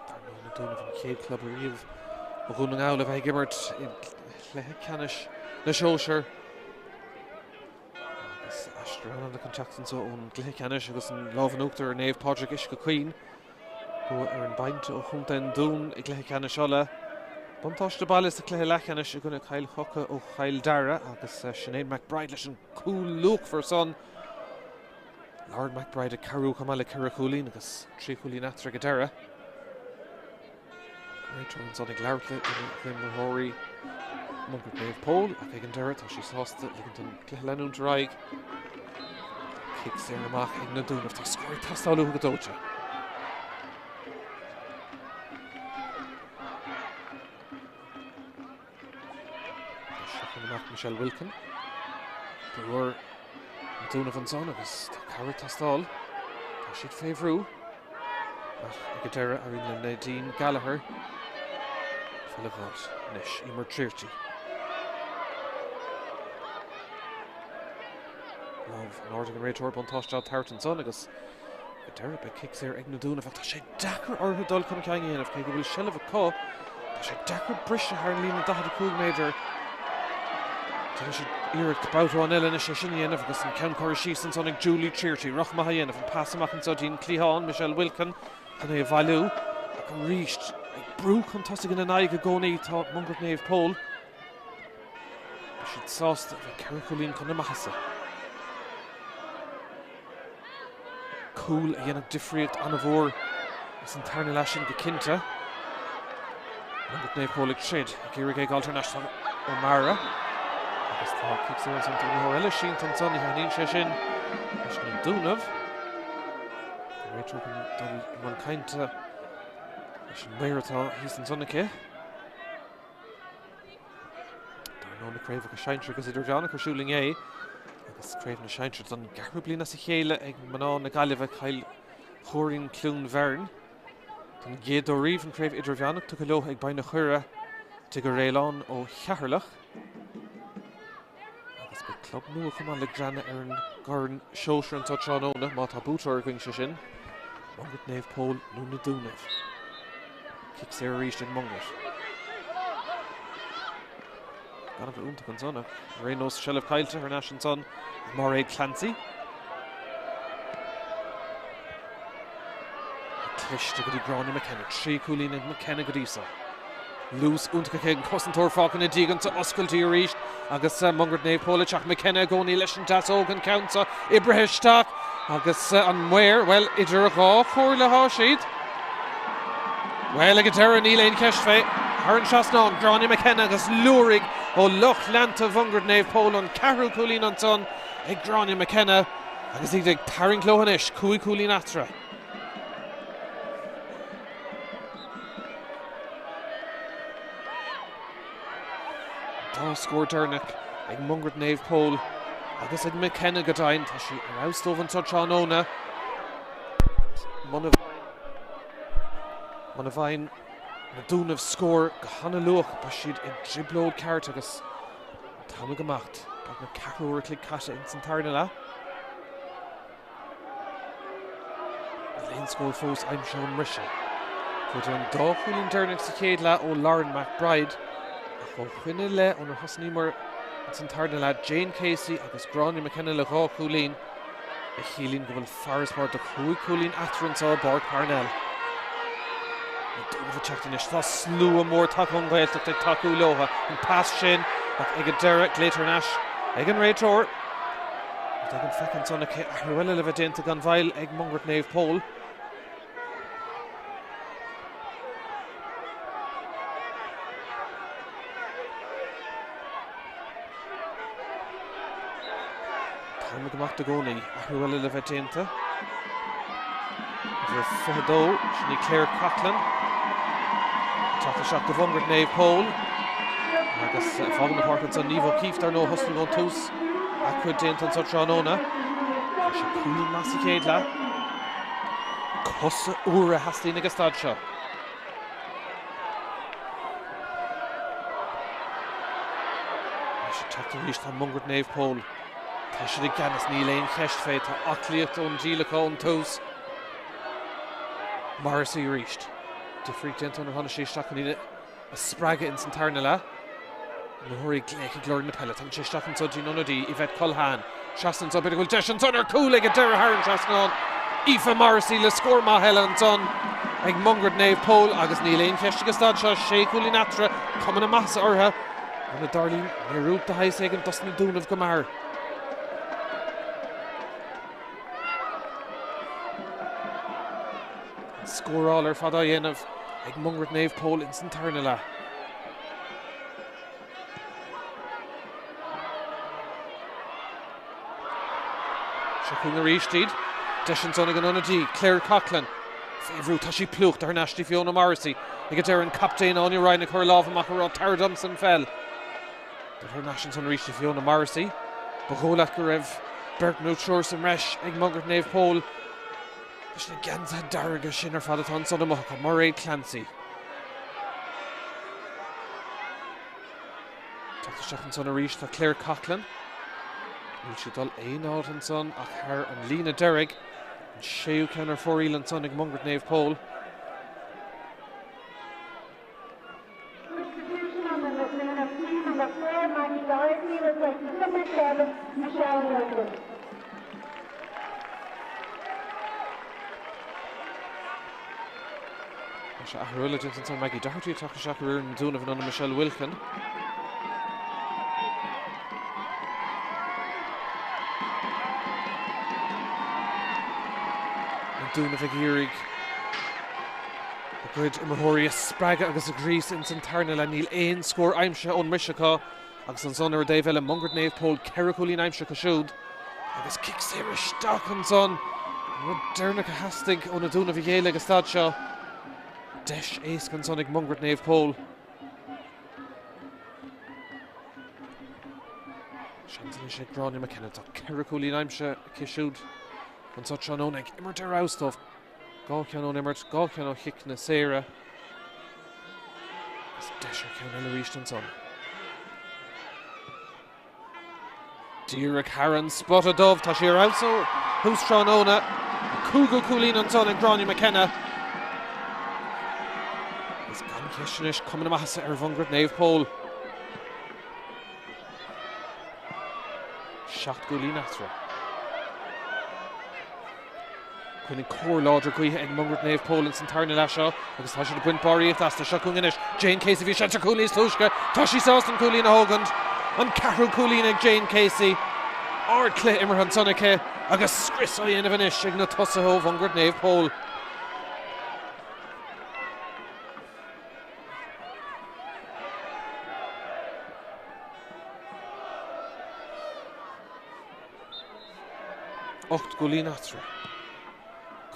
Dar ndóigh na Dúnaibh an chéad chlub ariamh ó Dhún na nGall a bheith ag imirt i gcluiche ceannais na sóisear. Agus aistear an-fhada chun teacht anseo ón gcluiche ceannais agus an lámh in uachtar ar Naomh Pádraig Uisce Caoin. Bua ar an bPointe ó Chontae an Dúin i gcluiche ceannais Uladh. Buntáiste baile sa chluiche leathcheannais i gcoinne Chill Choca ó Chill Dara agus Sinéad McBride leis an cúl luachmhar san. Lauren McBride ag cabhrú chomh maith le 4 chúilín agus 3 chúilín eatarthu ag an deireadh. Réiteoir ansan ag labhairt le duine d'imreoirí Mungairt Naomh Pól ach ag an deireadh tá sí sásta ligint don chluiche leanúint ar aghaidh. Cic saor amach ag na Dúnaibh. Tá scór ag teastáil uathu go dóite. Seo chugainn amach Michelle Wilkin. Brú ar na Dúnaibh ansan agus tá cabhair ag teastáil. Tá siad fé bhrú. Ach ag an deireadh éiríonn le Nadine Gallagher feall a dh'fháilt anois. Emer Trearty. Lámh in airde ag an réiteoir buntáiste á tabhairt ansan agus Ag deireadh, beidh cic saor ag na Dúnaibh ach tá sé deacair orthu dul chun cinn a dhéanamh, cé go bhfuil seilbh acu, tá sé deacair briseadh thar an líne 45 méadar. Déanfaidh siad iarracht babhta amháin eile anois é sin a dhéanamh agus an ceann curtha síos ansan ag Julie Trearty. Ruc maith á dhéanamh, an pas amach anseo dtí'n cliathán, Michelle Wilkin chun é a bhailiú ach arís ag brú chun tosaigh ina n-aghaidh i gcónaí tá Mungairt Naomh Pól. Beidh siad sásta a bheith 4 chúilín chun na maitheasa. Cúl a dhéanfadh difríocht an-mhór ins an tarna leath sin go cinnte. Mungairt Naomh Pól ag troid ag iarraidh é a fháil thar n-ais O'Mara agus tá cic saor ansan d'imreoir eile sínte ansan, ní thaitníonn sé sin leis na Dúnaibh. An réiteoir chun dul i mbun cainte leis an maor atá thíos ansan aici. Dar ndóigh na craobhacha sinsir agus idirmheánach ar siúl inné agus craobh na sinsear don gceathrú bliain as a chéile ag mná na Gaillimhe, Cill Choirín Cluain Bheirn. Don gcéad uair riamh an chraobh idirmheánach tugtha leo ag Baile na Coire Tigh Fhaoláin ó Cheatharlach. Agus beidh. Club nua chomh maith le greanadh ar an gCorn Sóisir anseo tráthnóna, má tá buaiteoir againn, sé sin, Mungairt Naomh Pól nó na Dúnaibh. Cic saor arís ag Mungairt. Gan a bheith iontach ansan ach ar aon nós seilbh caillte thar n-ais ansan ag Mairéad Clancy. Cliste go dtí Gráinne McKenna, 3 cúilín ag McKenna go dtí seo. Luas iontach aici, an cosantóir fágtha ina diaidh anso, oscailte arís agus Mungairt Naomh Pól ag teacht. McKenna i gcónaí leis an deasóg, an ceann seo oibrithe isteach agus an maor, bhuel, idir dhá chomhairle atá siad. Bhuel, ag an deireadh níl aon cheist fé. Thar an trasnán, Gráinne McKenna agus liúraigh ó lucht leanta Mhungairt Naomh Pól an ceathrú cúilín ansan ag Gráinne McKenna agus iad ag tarraingt leo anois, 5 chúilín eatarthu. Dá scór deireanach ag Mungairt Naomh Pól agus ag McKenna go deimhin. Tá sí ar fheabhas dóibh anseo tráthnóna. Muna bhfaigheann na Dúnaibh scór go hana-luath beidh siad i dtrioblóid ceart agus an t-am ag imeacht. Beagnach ceathrú uair a chloig caite ins an tarna leath. Níl aon scór fós aimsithe ón mbriseadh. Fuaireadar an dá chúilín deireanach sa chéad leath ó Lauren McBride ach ó shoin i leith ónar thosnaíomar ins an tarna leath, Jane Casey agus Gráinne McKenna le dhá chúilín, a chiallaíonn go bhfuil farasbarr de chúig chúilín eatarthu anseo i bPáirc Parnell. Na Dúnaibh ag teacht anois. Tá slua mór tagtha ón Ghaeltacht ag tacú leo. An pas sin ach ag an deireadh glaoitear thar n-ais ag an réiteoir. Rud éigin feicthe ansan aici, athrú eile le bheith déanta gan mhoill ag Mungairt Naomh Pól. T-am ag imeacht i gcónaí, athrú eile le bheith déanta. Uimhir 22, sin í Claire Coughlan. Teacht isteach do Mhungairt Naomh Pól. Agus fágann na páirc ansan Niamh O'Keeffe dar ndóigh thosnaigh ón tús. A cuid déanta anso tráthnóna. Fuair sí cúilín maith sa chéad leath. Cosa úra a theastaíonn ag an staid seo. Anois ag teacht arís tá Mungairt Naomh Pól. Tá siad i gceannas, níl aon cheist fé. Tá aclaíocht ón díol acu ón tús. Morrissey arís. Difríocht déanta ónar tháinig sí isteach chun iad a spreagadh ins an tarna leath. Imreoirí gléic ag lorg na peile. Tagann sé isteach anso dtí'n ionadaí Yvette Culhane. Trasna anso, b'fhéidir go bhfuil deis ansan ar cúl ag an deireadh thar an trasnán. Aoife Morrissey le scór maith eile ansan ag Mungairt Naomh Pól agus níl aon cheist ag an staid seo, sé chúilín eatarthu, cuma na maitheasa orthu. Muna dtarlaíonn míorúilt de shaghas éigin dos na Dúnaibh go mear. An scóráil ar fad á dhéanamh ag Mungairt Naomh Pól ins an tarna leath. Seo chugainn arís iad. Deis ansan ag an ionadaí, Claire Coughlan. Fé bhrú, tá sí plúchta thar n-ais dtí Fiona Morrissey. Ag an deireadh an captaen Áine Ryan ag cur a lámh amach ag rá tabhair domsa an pheil. Dul thar n-ais ansan arís do Fiona Morrissey. Ba dhóigh leat go raibh beirt nó triúr sa mbreis ag Mungairt Naomh Pól. Leis na geansaithe dearga sin ar fad atá ansan amuigh acu, Mairéad Clancy. Teacht isteach ansan arís tá Claire Coughlan. Níl sí ag dul aon áit ansan ach thar an líne deiridh. An séú ceann ar fóraoil ansan ag Mungairt Naomh Pól. Substitution on the Lisdoonagh team, number 4, Maggie Doherty, replaces number 7, Michelle Wilson. Tá sé athrú eile déanta ansan Maggie Doherty ag teacht isteach ar fhoireann na Dúnaibh in ionad Michelle Wilkin. Na Dúnaibh ag iarraidh a gcuid imreoirí a spreagadh agus a ghríosadh ins an tarna leath. Níl aon scór aimsithe ón mbriseadh acu agus ansan ar an dtaobh eile Mungairt Naomh Pól 4 chúilín aimsithe acu siúd agus cic saor isteach ansan. An rud deireanach a theastaigh ó na Dúnaibh a ghéilleadh ag an staid seo. Deis éasca ansan ag Mungairt Naomh Pól. Seans anois ag Gráinne McKenna. Tá 4 chúilín aimsithe aici siúd anso tráthnóna ag imirt ar fheabhas dóibh. Dhá cheann ón imirt, dhá cheann ó chiceanna saora. Agus deis ar cheann eile arís ansan. Díreach thar an spota dubh, tá sí ar fheabhas ó thús tráthnóna. Cúigiú cúilín ansan ag Gráinne McKenna. Agus gan cheist anois, cuma na maitheasa ar Mhungairt Naomh Pól. 7 gcúilín eatarthu. Coinnigh cóir láidir gaoithe ag Mungairt Naomh Pól ins an tarna leath seo agus tá siad ag baint barraíocht astu. Seo chugainn anois Jane Casey, bhí seans ar chúl níos túisce. Tá sí sásta an cúilín a thógaint. An ceathrú cúilín ag Jane Casey. Ardchluiche imeartha ansan aici agus scrios á dhéanamh anois ag na tosaithe ó Mhungairt Naomh Pól. 8 gcúilín eatarthu.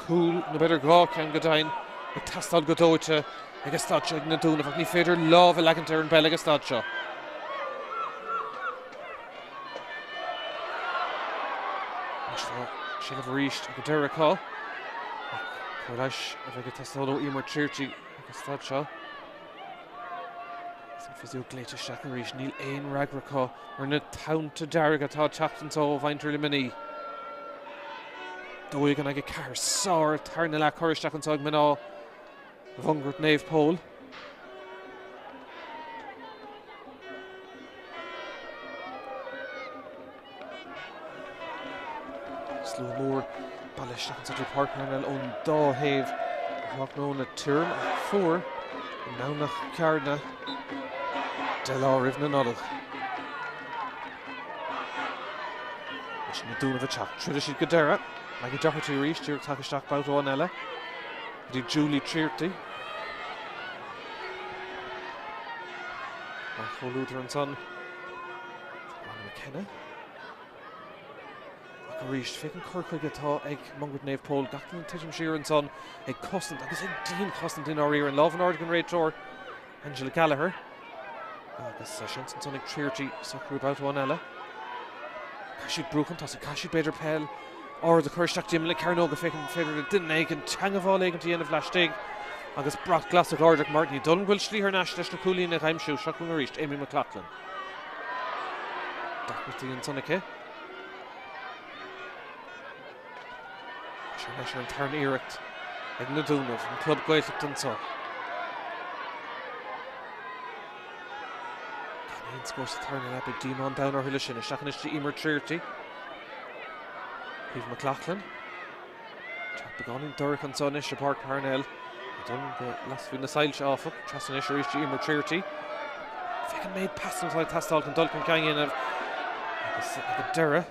Cúl, nó b'fhéidir 2 ceann go deimhin, ag teastáil go dóite ag an staid seo ag na Dúnaibh ach ní féidir lámh a leagaint ar an bpeil ag an staid seo. Anois tá seilbh arís ag an deireadh acu ach cóir leighis a bheidh ag teastáil ó Emer Treacy ag an staid seo. Is an physio glaoite isteach arís. Níl aon fhreagra acu ar na tonnta dearga atá ag teacht anso ó mhuintir Luimnigh. 12 in aghaidh 4. Sár tarna leath curtha isteach anso ag mná Mhungairt Naomh Pól. Slua mór bailithe isteach anso dtí Páirc Parnell ón dá thaobh tráthnóna tirim ach fuar i nDomhnach Cearna 10 lá roimh na Nollag. Leis na Dúnaibh ag teacht, troidfidh siad go deireadh. Maggie Doherty arís, díreach tagtha isteach babhta amháin eile go dtí Julie Treacy. Mar chomhluadar ansan. Gráinne McKenna. Ach arís, féach an cur chuige atá ag Mungairt Naomh Pól, gach duine ag titim siar ansan, ag cosaint agus ag dianchosaint i ndáiríre. An lámh in airde ag an réiteoir, Angela Gallagher. Agus seans ansan ag Treacy socrú babhta amháin eile. Caithfidh siad brú chun tosaigh, caithfidh siad b'fhéidir peil ard a chur isteach d'imeall na cearnóige, féach an féidir le duine éigin teagmháil éigin a dhéanamh laistigh agus brat glas á ardú mar ní dóigh liom go bhfuil slí thar n-ais leis na cúilíní a aimsiú. Seo chugainn arís Amy McLaughlin. Deacrachtaí ansan aici. Seo leis ar an tarna iarracht ag na Dúnaibh, an club Gaeltachta anseo. Gan aon scór sa tarna leath, beidh díomá an domhain orthu leis sin. Isteach anois do Emer Treacy. Caoimhe McLaughlin. Teacht beagáinín dorcha anseo anois i bPáirc Parnell. Ní dóigh liom go lasfaí na soilse, áfach. Trasna anois arís do Emer Treacy. Féach an méid pasanna atá ag teastáil chun dul chun cinn a dhéanamh agus ag an deireadh,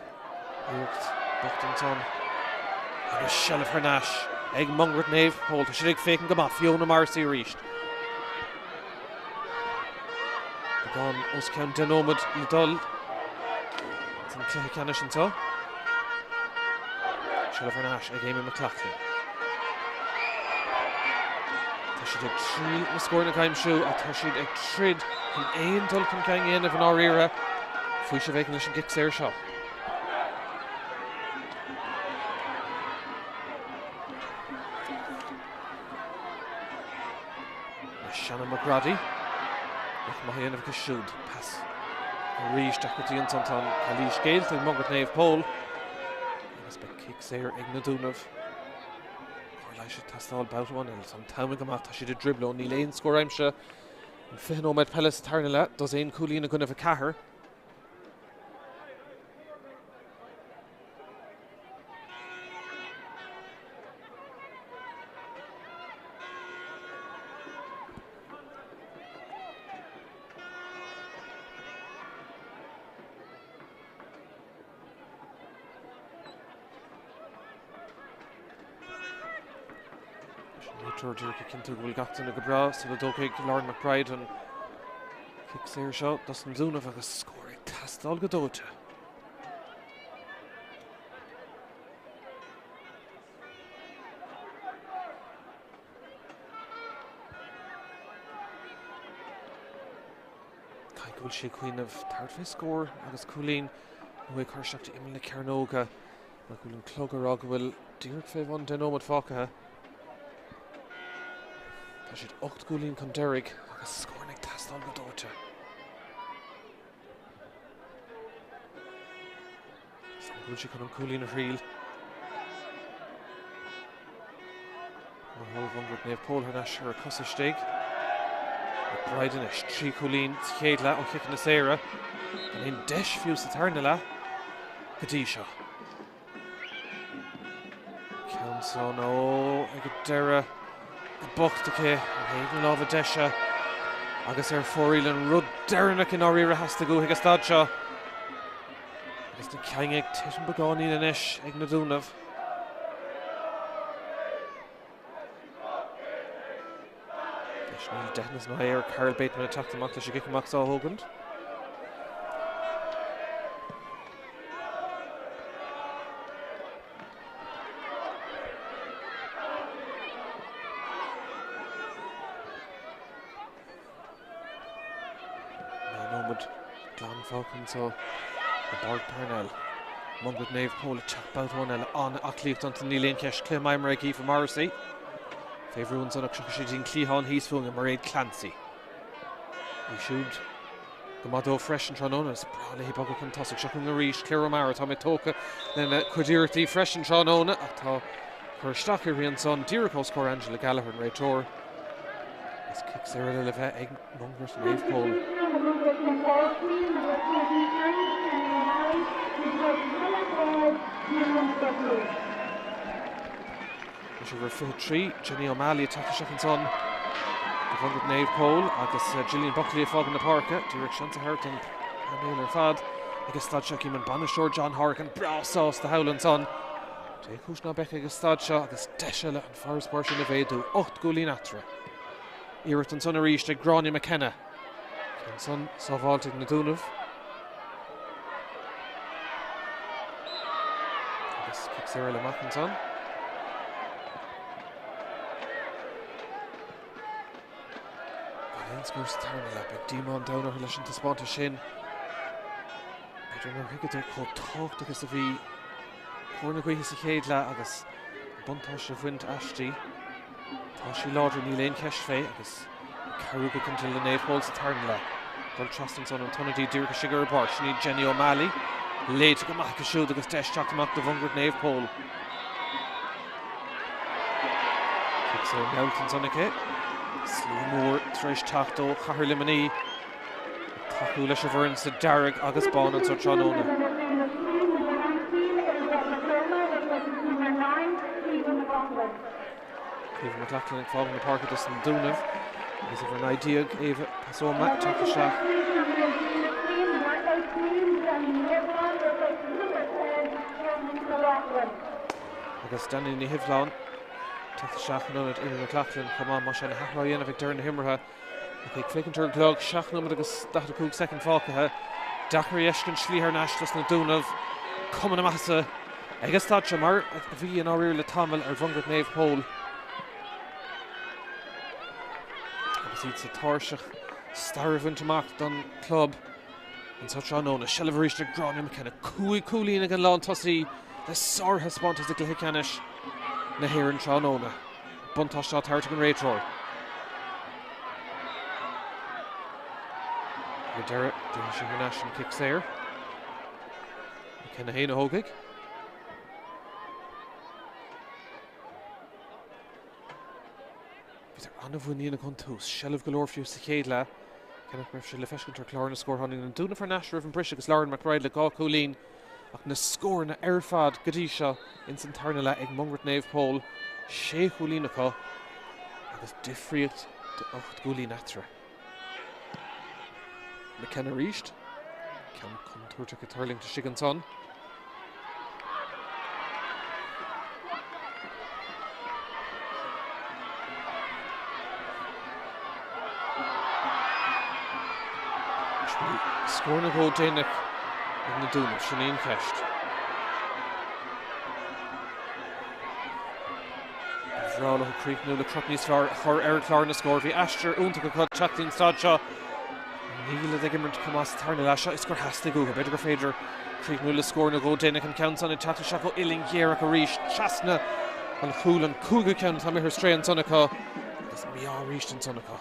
iarracht bocht ansan agus seilbh thar n-ais ag Mungairt Naomh Pól. Tá siad ag féachaint go maith. Fiona Morrissey arís. Beagán os cionn 10 nóiméad le dul san cluiche ceannais anseo. Seilbh thar n-ais ag Amy McLaughlin. Tá siad ag triail na scóranna a aimsiú ach tá siad ag troid chun aon dul chun cinn a dhéanamh i ndáiríre. Faoiseamh éigin leis an gcic saor seo. Shannon McGroddy. Nach maith a dhéanamh aici siúd. Pas arís deacrachtaí ansan tá an calaois géillte ag Mungairt Naomh Pól. Agus beidh cic saor ag na Dúnaibh. Cóir leighis ag teastáil babhta amháin eile. Tá an t-am go maith, tá siad i dtrioblóid, níl aon scór aimsithe. In 20 nóiméad peile sa tarna leath, dosaen cúilín i gcoinnibh 4. Réiteoir díreach ag cinntiú go bhfuil gach duine go breá sula dtógfaidh Lauren McBride an cic saor seo dos na Dúnaibh agus scór ag teastáil go dóite. Caithfidh go bhfuil sé ag cuimhneamh tabhairt fé scór agus cúilín nó é cur isteach d'imeall na cearnóga mar go bhfuil an clog ag rá go bhfuil díreach fé bhun 10 nóiméad fágtha. Tá siad 8 gcúilín chun deiridh agus scóranna ag teastáil go dóite. go bhfuil sí chun an cúilín a thriail. Mar Mhungairt Naomh Pól thar n-ais ar a cosa istigh. McBride anois, 3 chúilín sa chéad leath ó chiceanna saora. Gan aon deis fiú sa tarna leath go dtí seo. Ceann san ó ag an deireadh go bocht aici ar thaobh na láimhe deise agus ar fóraoil an rud deireanach i ndáiríre a theastaigh uaithi ag an staid seo. Agus na cinn ag titim beagáinín anois ag na Dúnaibh. Anois níl deitheanas ná ar Carol Bateman ag teacht amach leis an gcic amach seo a thógaint. 9 nóiméad glan fágtha anseo i bPáirc Parnell. Mungairt Naomh Pól ag teacht babhta amháin eile. An-aclaíocht iontu, níl aon cheist. Cluiche maith imeartha ag Aoife Morrissey. Fé bhrú ansan ach tiocfaidh sí dtí'n cliathán thíos fúinne, Mairéad Clancy. Í siúd go maith dóibh freisin tráthnóna. Is breá léi bogadh chun tosaigh. Seo chugainn arís Claire O'Mara. Tá mé tógtha lena cuid iarrachtaí freisin tráthnóna ach tá cur isteach uirthi ansan díreach os comhair Angela Gallagher, an réiteoir. Is cic saor eile le bheith ag Mungairt Naomh Pól. Anois uimhir 23, Jenny O'Malley ag teacht isteach ansan do Mhungairt Naomh Pól agus Gillian Buckley ag fágáil na páirce. Díreach seans a thabhairt don phainéal ar fad ag an staid seo. Cím an bainisteoir John Hourigan breá sásta thall ansan. Dé chúis ná beadh ag an staid seo agus deis eile an farasbarr sin a mhéadú, 8 gcúilín eatarthu. Iarracht ansan arís ag Gráinne McKenna. Ceann san sábháilte ag na Dúnaibh. Agus cic saor eile amach ansan. Gan aon scór sa tarna leath, beidh díomá an domhain orthu leis an taispeántas sin. B'fhéidir nár thuigeadar chomh tábhachtach is a bhí cóir na gaoithe sa chéad leath agus an buntáiste a bhaint aisti. Tá sí láidir, níl aon cheist fé, agus ag cabhrú go cinnte le Naomh Pól sa tarna leath. Dul trasna ansan an t-ionadaí díreach istigh ar an bpáirc, sin í Jenny O'Malley. Léite go maith aici siúd agus deis teacht amach do Mhungairt Naomh Pól. Cic saor meallta ansan aici. Slua mór tar éis teacht ó chathair Luimnigh. Ag tacú leis an bhfoireann sa dearg agus bán anseo tráthnóna. Caoimhe McLaughlin ag fágáil na páirce dos na Dúnaibh agus uimhir 19 Eva Pasoma ag teacht isteach. Agus Danielle Ní Hibhleáin ag teacht isteach in ionad Amy McLaughlin chomh maith más ea na hathruithe á dhéanamh ag deireadh na himeartha. Ach ag féachaint ar an gclog, 7 nóiméad agus 45 soicind fágtha. Deacair a fheiscint slí thar n-ais dos na Dúnaibh. Cuma na maitheasa ag an staid seo mar a bhí i ndáiríre le tamall ar Mhungairt Naomh Pól. Agus iad sa tairseach stair a bhaint amach don chlub anseo tráthnóna. Seilbh arís ag Gráinne McKenna. 5 cúilín ag an lántosaí le sárthaispeántas i gcluiche ceannais na hÉireann tráthnóna. Buntáiste á tabhairt ag an réiteoir. Ag an deireadh, déanfaidh sé thar n-ais an cic saor. McKenna féin a thógfaidh. Bhíodar an-mhuiníneach ón tús, seilbh go leor fiú sa chéad leath. Cé nach raibh sé le feiscint ar chlár na scór, tháinig na Dúnaibh thar n-ais roimh an briseadh agus Lauren McBride le 2 chúilín. Ach na scóranna ar fad go dtí seo ins an tarna leath ag Mungairt Naomh Pól, 6 chúilín acu agus difríocht de 8 gcúilín eatarthu. McKenna arís, ceann contúirteach ag tuirlingt istigh ansan. Scór nó dhó déanach ag na Dúnaibh, sin í an cheist. Ba bhreá leo críochnú le crot níos fearr a chur ar chlár na scór. Bhí aistear iontach acu teacht ón staid seo. Níl ag imirt chomh maith sa tarna leath seo is gur theastaigh uathu. B'fhéidir gur féidir críochnú le scór nó dhó déanach an ceann san ag teacht isteach ó uillinn ghéarach arís trasna an chúil an cúigiú ceann atá imithe ar strae ansan acu agus mí-ádh arís ansan acu.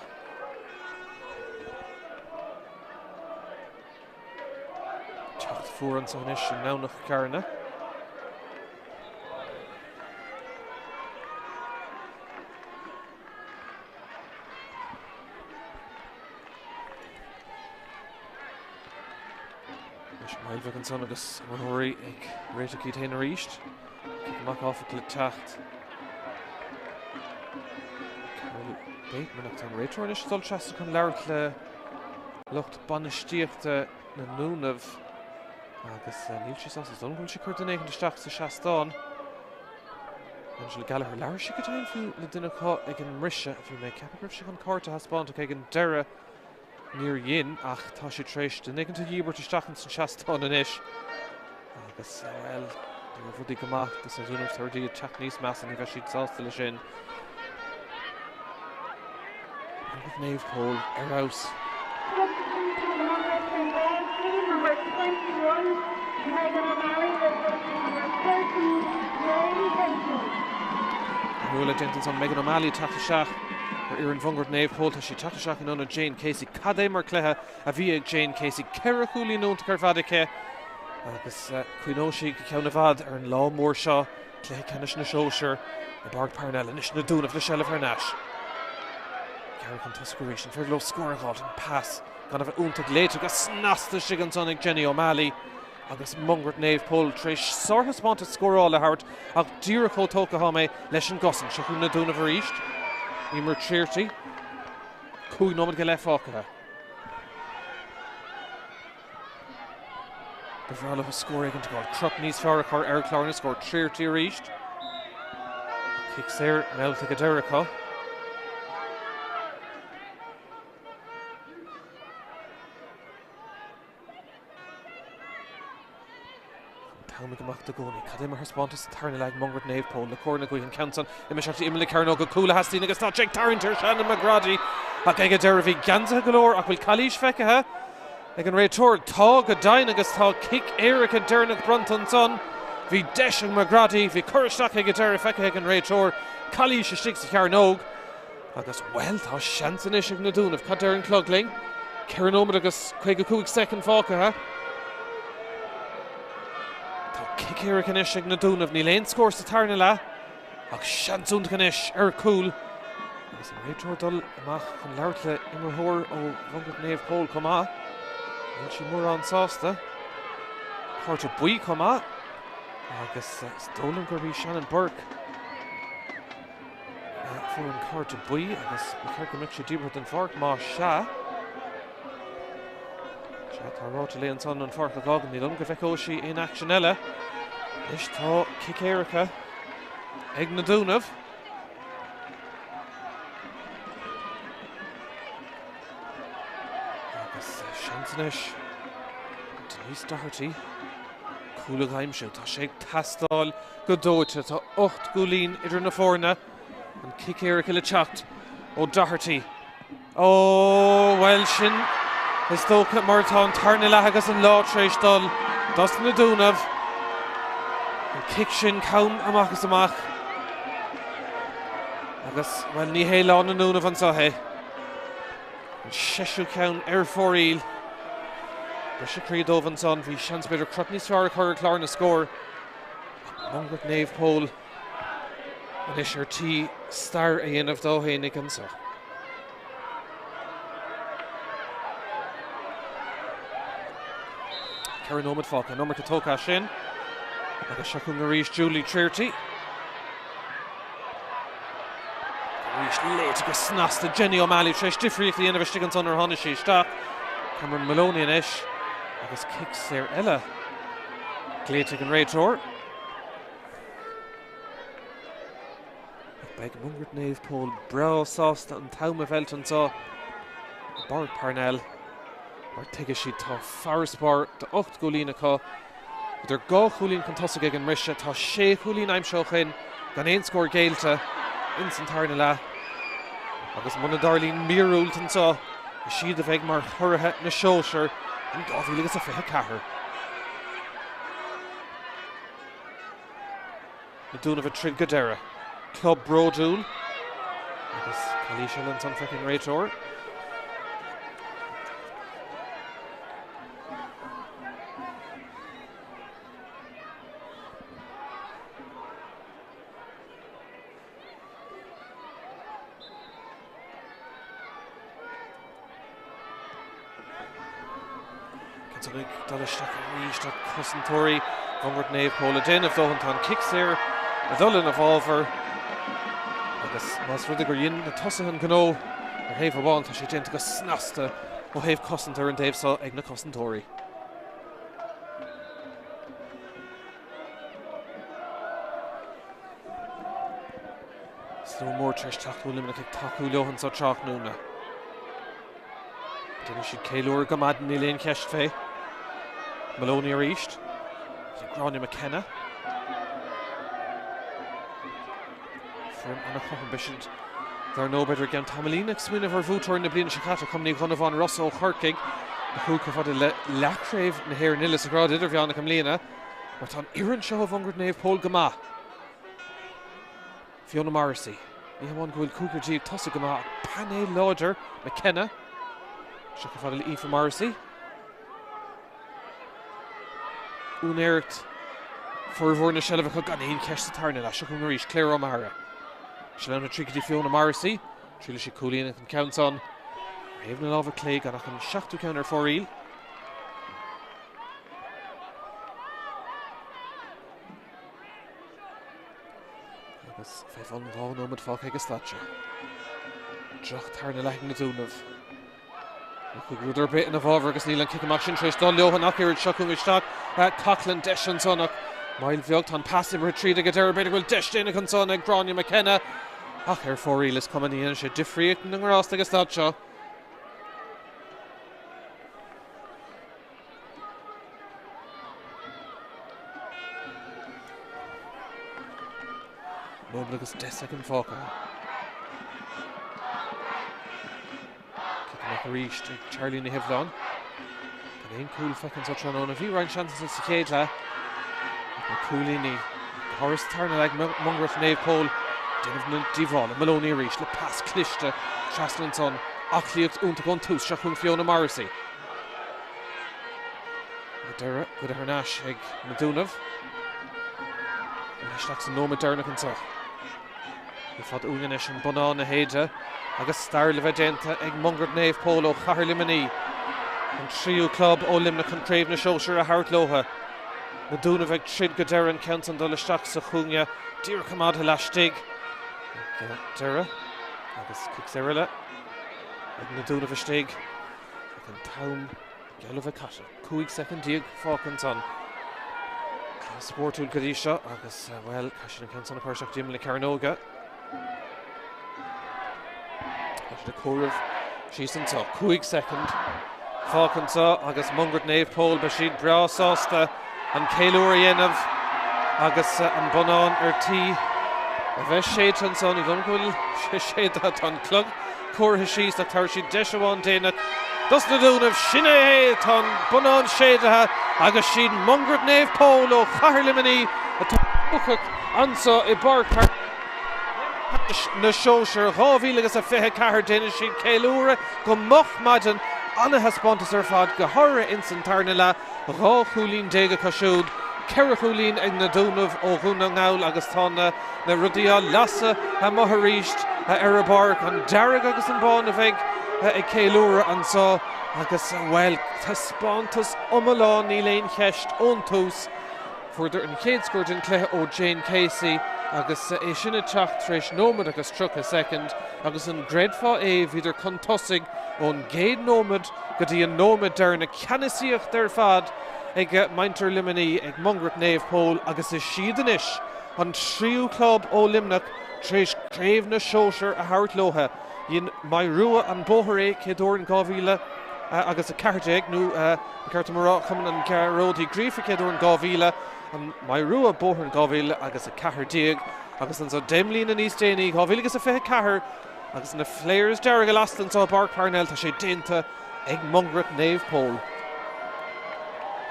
Teacht fuar anso anois i nDomhnach Cearna. Anois moill bheag ansan agus imreoirí ag réiteach iad féin arís. Cic amach áfach le teacht. Carol Bateman ach tá an réiteoir anois ag dul trasna chun labhairt le lucht bainistíochta na nDúnaibh agus níl sí sásta. Is dóigh liom go bhfuil sí ag cur duine éicint isteach sa seastán. Angela Gallagher, labhair sí go deimhin fiú le duine acu ag an mbriseadh. Bhí mé ag ceapadh go raibh sí chun cárta a thaispeáint ach ag an deireadh Níor dhein, ach tá sé tar éis duine éicint a dhíbirt isteach ins an seastán anois. Agus, bhuel, ní raibh rudaí go maith dos na Dúnaibh, tá rudaí ag teacht níos measa, ní bheidh siad sásta leis sin. Mungairt Naomh Pól ar fheabhas. Substitution Mungairt St Paul's team number 21 Megan O'Malley replacing number 13 Jane Casey. Athrú eile déanta ansan, Megan O'Malley ag teacht isteach ar fhoireann Mhungairt Naomh Pól. Tá sí ag teacht isteach in ionad Jane Casey. Cad é mar cluiche a bhí ag Jane Casey. 4 chúilín iontach ar fad aici agus cuimhneoidh sí go ceann i bhfad ar an lá mór seo, cluiche ceannais na sóisear i bPáirc Parnell. Anois na Dúnaibh le seilbh thar n-ais. Gearradh chun tosaigh arís. An féidir leo scór a dh'fháilt? An pas gan a bheith iontach léite go snasta istigh ansan ag Jenny O'Malley. Agus Mungairt Naomh Pól tar éis sárthaispeántas scórála a thabhairt ach díreach chomh tógtha atá mé leis an gcosaint. Seo chugainn na Dúnaibh arís. Emer Trearty. 5 nóiméad go leith fágtha. Ba bhreá leo scór éigin a fháil. Crot níos fearr a chur ar chlár na scór. Trearty arís. Cic saor meallta go deireadh acu. An t-am ag imeacht i gcónaí. Cad é mar thaispeántas sa tarna leath ag Mungairt Naomh Pól le cóir na gaoithe an ceann san imithe isteach imeall na cearnóige cúl a theastaíonn agus tá sé ag tarraingt ar Shannon McGroddy ach ag an deireadh bhí geansaithe go leor ach bhfuil calaois feicthe ag an réiteoir? Tá go deimhin agus tá cic éirice deireanach bronnta ansan. Bhí deis ag McGroddy, bhí cur isteach ag an deireadh feicthe ag an réiteoir, calaois istigh sa chearnóg. Agus, bhuel, tá seans anois ag na Dúnaibh. Cad deir an clog linn? 4 nóiméad agus 55 soicind fágtha. Tá cic éirice anois ag na Dúnaibh. Níl aon scór sa tarna leath, ach seans iontach anois ar chúl. Agus an réiteoir ag dul amach chun labhairt le imreoir ó Mhungairt Naomh Pól chomh maith. Níl sí mórán sásta. Cárta buí chomh maith. Agus is dóigh liom gurb í Shannon Burke. Fuair an cárta buí agus ba cheart go mbeadh sé díbeartha den pháirc má sea. Sea, tá ráite léi ansan an pháirc a dh'fhágaint. Ní dóigh liom go bhfeiceoidh sí aon aicsean eile. Anois tá cic éirice ag na Dúnaibh. Agus seans anois Denise Doherty cúl a dh'aimsiú. Tá sé ag teastáil go dóite. Tá 8 gcúilín idir na foirne. An cic éirice le teacht ó Doherty. Ó, bhuel, sin is dócha mar atá an tarna leath agus an lá tar éis dul dos na Dúnaibh. An cic sin cam amach is amach. Agus, bhuel, ní hé lá na nDúnaibh anseo é. An seisiú ceann ar fóraoil. Briseadh croí dóibh ansan. Bhí seans b'fhéidir crot níos fearr a chur ar chlár na scór. Mungairt Naomh Pól anois ar tí stair a dhéanamh dó fhéinig anseo. 4 nóiméad fágtha, an iomarca tógtha as sin. Agus seo chugainn arís Julie Trearty. Arís léite go snasta Jenny O'Malley tar éis difríocht a dhéanamh istigh ansan nuair a tháinig sí isteach. Cameron Maloney anois agus cic saor eile glaoite ag an réiteoir. Ach beidh Mungairt Naomh Pól breá sásta an t-am a mheilt anseo i bPáirc Parnell mar tuigfidh siad tá farasbarr d'ocht gcúilín acu. Idir dhá chúilín chun tosaigh ag an mbriseadh, tá sé chúilín aimsithe ó shin gan aon scór géillte ins an tarna leath. Agus muna dtarlaíonn míorúilt anseo, is iad a bheidh mar churaithe na sóisear in 2024. Na Dúnaibh ag troid go deireadh. Club bródúil agus calaois eile ansan feicthe ag an réiteoir. Ansan ag dul isteach arís tá cosantóirí Mhungairt Naomh Pól ag déanamh dóthain. Tá an cic saor ag dul ina bhfabhar agus más rud é gur dhein na tosaithe an gnó ar thaobh amháin, tá sé déanta go snasta ó thaobh cosanta ar an dtaobh seo ag na cosantóirí. Slua mór tar éis teacht ó Luimneach ag tacú leo anso tráthnóna. Déanfaidh siad ceiliúradh go maidin, níl aon cheist fé. Moloney arís. Gráinne McKenna. Foireann an-chothrom beidh siad dar ndóigh b'fhéidir i gceann tamaillín ag smaoineamh ar bhuaiteoirí na bliana seo caite, Cumann Uí Dhonnabháin Rosa ó Chorcaigh, a chuaigh chomh fada le leathchraobh na hÉireann uile sa ghrád idirmheánach i mbliana, mar tá an fhoireann seo ó Mhungairt Naomh Pól go maith. Fiona Morrissey, Ní hamháin go bhfuil cúigear díobh tosaigh go maith ach painéal láidir McKenna. Seo chomh fada le Aoife Morrissey. Úinéireacht formhór na seilbhe acu gan aon cheist sa tarna leath. Seo chugainn arís Claire O'Mara. Seilbh na tríochaidí Fiona Morrissey. Triailfidh sí cúilín an ceann san. Ar thaobh na láimhe clé gan ach an seachtú ceann ar fóraoil. Agus fé bhun 2 nóiméad fágtha ag an staid seo. Droch tarna leath ag na Dúnaibh. Ní chuaigh rud ar bith ina bhfabhar agus níl an cic amach sin tar éis dul leo ach oiread. Seo chugainn isteach Coughlan deis ansan ach moill bheag. Tá an pas imithe tríd ag an deireadh. B'fhéidir go bhfuil deis déanach ansan ag Gráinne McKenna ach ar fóraoil is cuma ní dhéanann sé difríocht na ngrást ag an staid seo. Nóiméad agus 10 soicind fágtha. Cic amach arís ag Charlie Ní Hibhleáin. Gan aon cúl feicthe anso tráthnóna. Bhí roinnt seansanna sa chéad leath. Ach na cúilíní go háirithe sa tarna leath ag Mungairt Naomh Pól déanamh na díobhála. Moloney arís le pas cliste trasna ansan. Aclaíocht iontach ón tús. Seo chugainn Fiona Morrissey. Ag deireadh, goidte thar n-ais ag na Dúnaibh. Isteach sa nóiméad deireanach anseo. Ní fada uainn anois an bonnán a shéideadh agus stair le bheith déanta ag Mungairt Naomh Pól ó Chathair Luimnigh, an tríú club ó Luimneach chun Craobh na Sóisear a thabhairt leo. Na Dúnaibh ag troid go deireadh an ceann san dul isteach sa chúinne díreach coimeádtha laistigh. Ag deireadh agus cic saor eile ag na Dúnaibh istigh. Ach an t-am geall le bheith caite. 15 soicind fágtha ansan. Cluiche spórtúil go dtí seo agus, bhuel, caithfidh siad an ceann san a chur isteach d'imeall na cearnóige. Tá siad ag comhaireamh síos anseo. 5 soicind fágtha anseo agus Mungairt Naomh Pól, beidh siad breá sásta an ceiliúradh a dhéanamh agus an bonnán ar tí a bheith séidte ansan. Ní dóigh liom go bhfuil sé séidte, tá an clog Comhairthe síos ach tabharfaidh siad deis amháin déanach dos na Dúnaibh. Sin é é! Tá an bonnán séidthe agus siad Mungairt Naomh Pól ó Chathair Luimnigh atá buacach anso i bPáirc Ceannais na Sóisear 2024. Déanfaidh siad ceiliúradh go moch maidin. Ana-thaispeántas ar fad, go háirithe ins an tarna leath. 12 chúilín acu siúd, 4 chúilín ag na Dúnaibh ó Dhún na nGall agus tá na rudaí á lasadh amuigh arís ar an bpáirc, an dearg agus an bán a bheidh ag ceiliúradh anseo agus, bhuel, taispeántas iomlán, níl aon cheist, ón tús. Fuaireadar an chéad scór den chluiche ó Jane Casey agus é sin ag teacht tar éis nóiméad agus 30 soicind agus an gcreidfeá é, bhíodar chun tosaigh ón gcéad nóiméad go dtí an nóiméad deireanach. Ceannasaíocht ar fad ag muintir Luimnigh, ag Mungairt Naomh Pól agus is iad anois an tríú club ó Luimneach tar éis Craobh na Sóisear a thabhairt leo. Dhein Maigh Rua an bóthar é chéad uair in 2000 agus 14, nó ba cheart dom a rá Cumann an Ghearóid Uí Ghríofa chéad uair in 2000, an Maigh Rua bóthar in 2014 agus anso 10 mbliana níos déanaí, 2024, agus na flares dearga lasta anseo i bPáirc Parnell, tá sé déanta ag Mungairt Naomh Pól.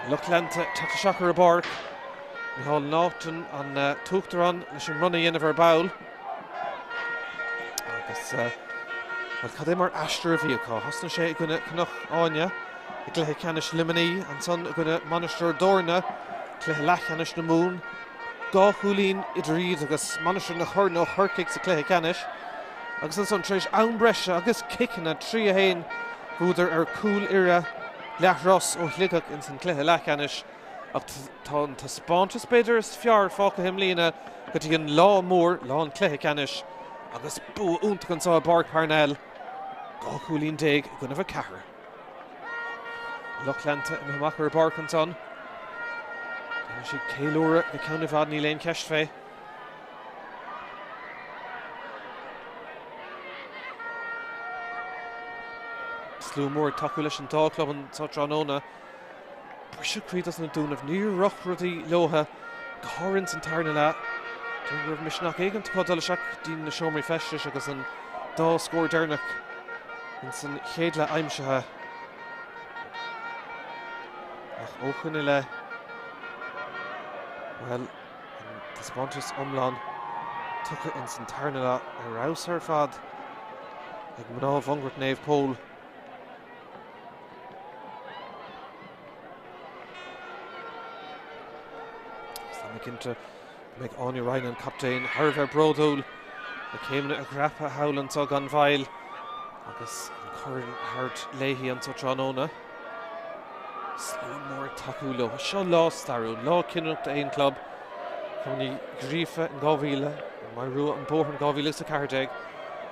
Lucht leanta ag teacht isteach ar an bpáirc. Micheál Naughton, an tUachtarán, leis an mbronnadh a dhéanamh ar ball. Agus, bhuel, cad é mar aistear a bhí acu. Thosnaigh sé i gcoinne Cnoc Áine i gcluiche ceannais Luimnigh, ansan i gcoinne Mainistir Dtorna, cluiche leathcheannais na Mumhan, dhá chúilín idir iad agus Mainistir na Coirne ó Chorcaigh sa chluiche ceannais, agus ansan tar éis am breise agus ciceanna, 3-1, bhuadar ar Chúil Irra. Leathros ó Shligeach ins an gcluiche leathcheannais ach tá an taispeántas b'fhéidir is fearr fágtha i mbliana go dtí an lá mór, lá an chluiche ceannais agus bua iontach anseo i bPáirc Parnell, 12 chúilín i gcoinnibh 4. Lucht leanta imithe amach ar an bpáirc ansan. Déanfaidh siad ceiliúradh go ceann i bhfad, níl aon cheist fé. Slua mór ag tacú leis an dá chlub anseo tráthnóna. Briseadh croí dos na Dúnaibh. Níor rith rudaí leotha, go háirithe ins an tarna leath. Deirim go raibh misneach éigint acu dul isteach dtí na seomraí feistis agus an dá scór deireanach ins an chéad leath aimsithe. Ach ó shoin i leith, bhuel, An taispeántas iomlán tugtha ins an tarna leath ar fheabhas ar fad ag mná Mhungairt Naomh Pól. Tá mé cinnte go mbeidh Áine Ryan, an captaen, thar a bheith bródúil na céimeanna a dhreapadh thall anseo gan mhoill agus an corn a thabhairt léi anseo tráthnóna. Slua mór ag tacú leo. Seo lá stairiúil, lá cinniúnach d'aon chlub. Cumann Uí Ghríofa in 2000, An Mhaigh Rua an Bóthar in 2014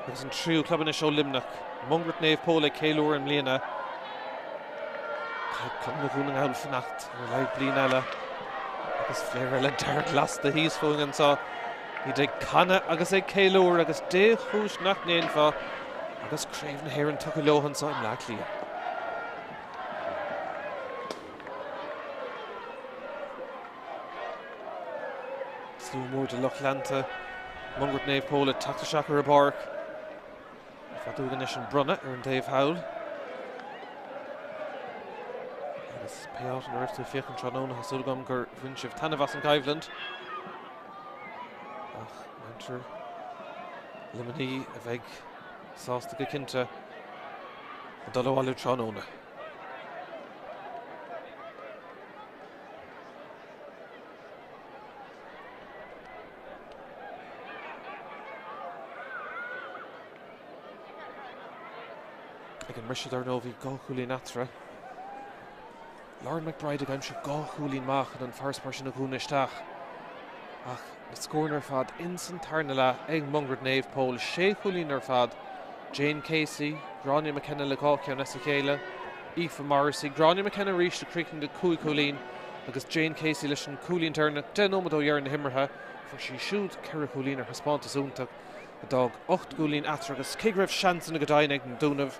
agus an tríú club anois ó Luimneach, Mungairt Naomh Pól ag ceiliúradh i mbliana. Caithfidh clubanna Dhún na nGall fanacht ar a laghad bliain eile agus flare eile dearg lasta thíos fúinn anseo. Iad ag canadh agus ag ceiliúradh agus dé chúis nach ndéanfá agus Craobh na hÉireann tugtha leo anseo i mBleá Cliath. Slua mór de lucht leanta Mungairt Naomh Pól ag teacht isteach ar an bpáirc. I bhfad uaidh anois an bronnadh ar an dtaobh thall. Agus pé áit ina raibh tú ag féachaint tráthnóna, tá súil agam gur bhain sibh taitneamh as an gcoimhlint. Ach muintir Luimnigh a bheidh sásta go cinnte a dul abhaile tráthnóna. Ag an mbriseadh dar ndóigh bhí 2 chúilín eatarthu. Lauren McBride ag aimsiú 2 chúilín maith chun an farasbarr sin a dhúnadh isteach. Ach na scóranna ar fad ins an tarna leath ag Mungairt Naomh Pól, 6 chúilín ar fad, Jane Casey, Gráinne McKenna le 2 cheann as a chéile, Aoife Morrissey, Gráinne McKenna arís a chríochnaigh le 5 chúilín agus Jane Casey leis an cúilín deireanach 10 nóiméad ó dheireadh na himeartha. Fuair sí siúd 4 chúilín ar thaispeántas iontach. a d'fhág 8 gcúilín eatarthu agus cé go raibh seansanna go deimhin ag na Dúnaibh,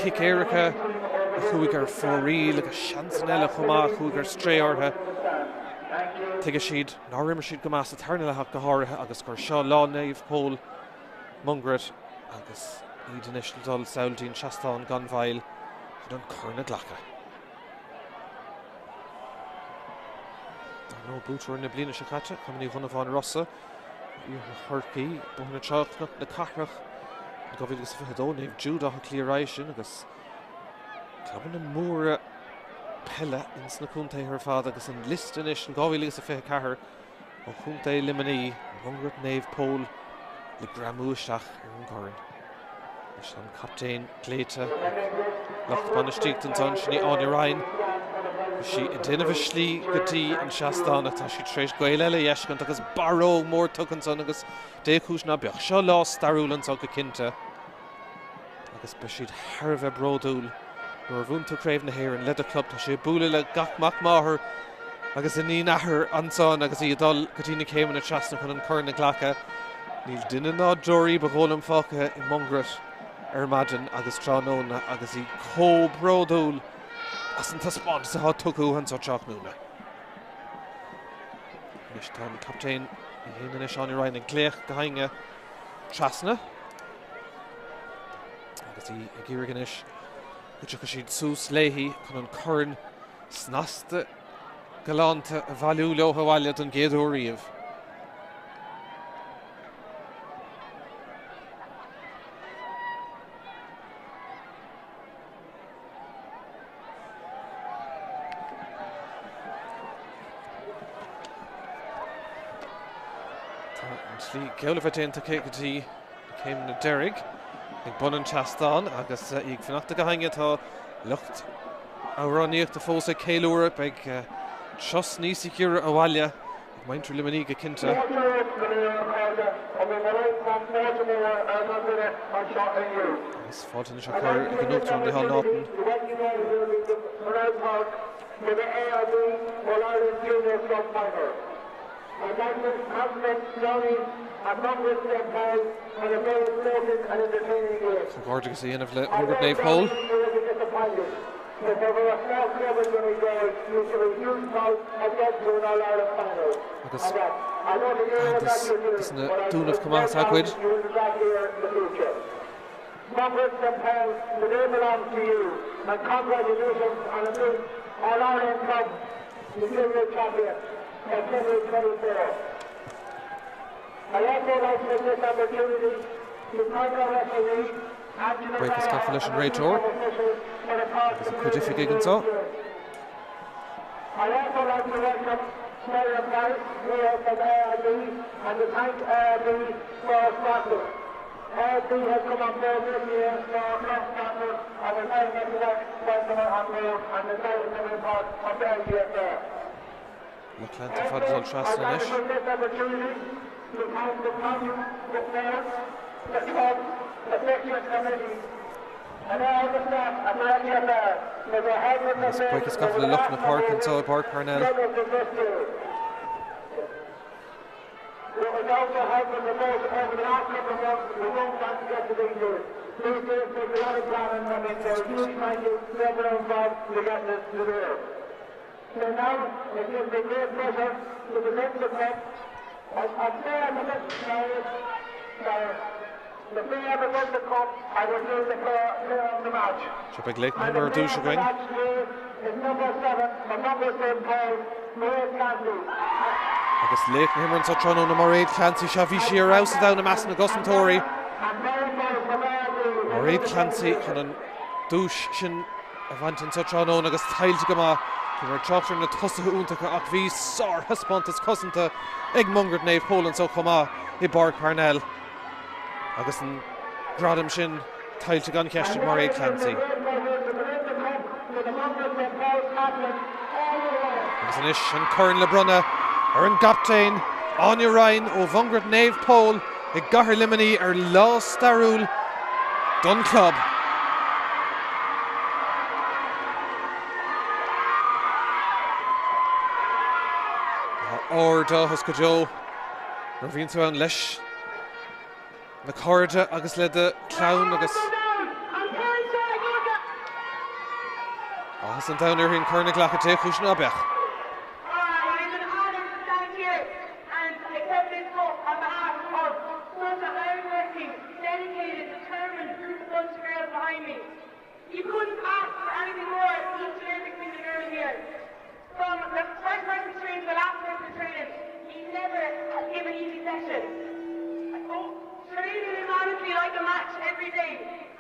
cic éirice a chuaigh ar fóraoil agus seansanna eile chomh maith a chuaigh ar strae orthu, tuigfidh siad nár imir siad go maith sa tarna leath ach go háirithe agus gur seo lá Naomh Pól Mungairit agus iad anois le dul sall dtí'n seastán gan mhoill chun an corn a ghlacadh. Dar ndóigh, buaiteoirí na bliana seo caite, Cumann Uí Dhonnabháin Rosa, Iarthar Chorcaí, Bóthar na Trá, Cnoc na Cathrach in 2022, Naomh Jude Átha Cliath roimhe sin agus clubanna móra peile ins na contaetha ar fad agus an liosta anois in 2024 ó chontae Luimnigh, Mungairt Naomh Pól le greamú isteach ar an gcorn. Anois tá an captaen glaoite ag lucht bainistíochta ansan, sin í Áine Ryan. Bhí sí ag déanamh a slí go dtí an seastán ach tá sí tar éis gaol eile a fheiscint agus barróg mór tugtha ansan agus dé chúis ná beadh. Seo lá stairiúil anso go cinnte agus beidh siad thar a bheith bródúil nuair a bhuann tú Craobh na hÉireann le do chlub. Tá sé ag bualadh le gach mac máthar agus iníon athar ansan agus í ag dul go dtí na céimeanna trasna chun an corn a ghlacadh. Níl duine ná deoraí ba dhóigh liom fágtha i Mungairit ar maidin agus tráthnóna agus iad chomh bródúil as an taispeántas atá tugtha uathu anseo tráthnóna. Anois tá an captaen í féin anois Áine Ryan ag glaoch go hInge trasna agus í ag iarraidh anois go dtiocfaidh siad suas léi chun an corn snasta galánta a bhailiú leo abhaile don gcéad uair riamh. Tá an tslí geall le bheith déanta aici go dtí na céimeanna deiridh ag bun an tseastáin agus í ag fanacht go hInge tá lucht. amhránaíochta fós ag ceiliúradh. Beidh turas níos giorra abhaile ag muintir Luimnigh go cinnte. Agus fáilte anois á cur ag an Uachtarán Micheál Naughton. Comhghairdeachas a dhéanamh le Mungairt Naomh Pól. Agus aitheantas dos na Dúnaibh chomh maith as a gcuid. Buíochas gafa leis an réiteoir agus a cuid oifigigh anseo. Lucht leanta ar fad ag dul trasna anois. Agus buíochas gafa le lucht na páirce anseo i bPáirc Parnell. Seo beidh laoch na himeartha ar dtús againn. Agus laoch na himeartha anseo tráthnóna Mairéad Clancy, sea bhí sí ar fheabhas ann i measc na gcosantóirí. Mairéad Clancy chun an duais sin a bhaint anseo tráthnóna agus tuillte go maith. Bhíomar ag trácht ar na tosaithe iontacha ach bhí sárthaispeántas cosanta ag Mungairt Naomh Pól anseo chomh maith i bPáirc Parnell agus an gradam sin tuillte gan cheist ag Mairéad Clancy. Agus anois an corn le bronnadh ar an gcaptaen Áine Ryan ó Mhungairt Naomh Pól i gcathair Luimnigh ar lá stairiúil don chlub. Tá ardáthas go deo nuair a bhíonn tú ann leis na cairde agus le do chlann agus áthas an domhain uirthi an corn a ghlacadh dé chúis ná beadh. Training is honestly like a match every day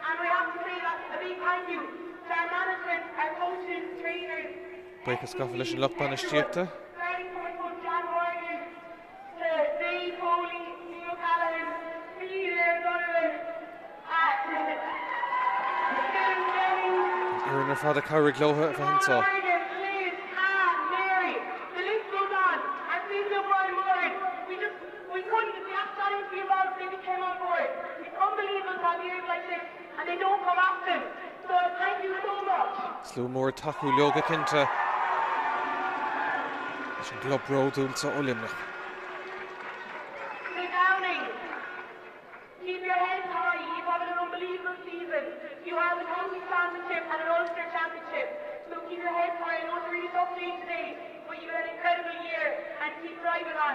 and we have to say that a big thank you to our management, our coaches, trainers, Buíochas gafa leis an lucht bainistíochta. starting from coach John Horgan to Dave Foley, Neil Callahan, Peter Donovan, Phil Jennings, An fhoireann ar fad a chabhraigh leo a bheith anseo. Morgan, Liz, Anne, Mary, the list goes on. Our physio Brian Moran, we just, we couldn't, if we asked anyone to be involved, they came on board. It's unbelievable to have years like this, and they don't come often. So thank you so much. Slua mór ag tacú leo go cinnte leis an gclub bródúil seo ó Luimneach. The Downing. Keep your heads high. You've had an unbelievable season. You have a county championship and an Ulster championship. So keep your heads high. I know it's a really tough day today, but you've had an incredible year and keep driving on.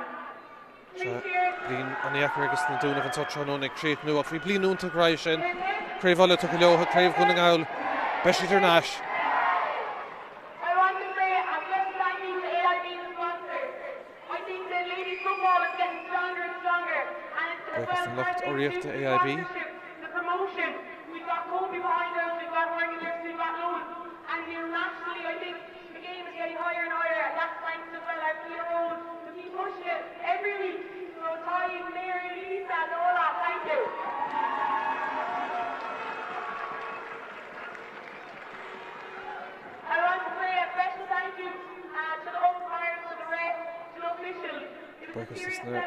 Sea, bliain an-dheacair ages na Dúnaibh anseo tráthnóna ag críochnú ach bhí bliain iontach roimhe sin. Craobh Uladh tugtha leo, Craobh Dhún na nGall, beidh siad thar n-ais. I want to say a special thank you to AIB the sponsors. I think that ladies football is getting stronger and stronger and it's as Buíochas well don lucht as urraíochta the AIB. sponsorship, the promotion. We've got Kobe behind us, we've got Horgan Lips, we've got loads. And you know, nationally I think the game is getting higher and higher and that's thanks as well our Peter Rose who keep pushing it every week. So Ty, Mary, Lisa, Nola, thank you. I want Buíochas dos na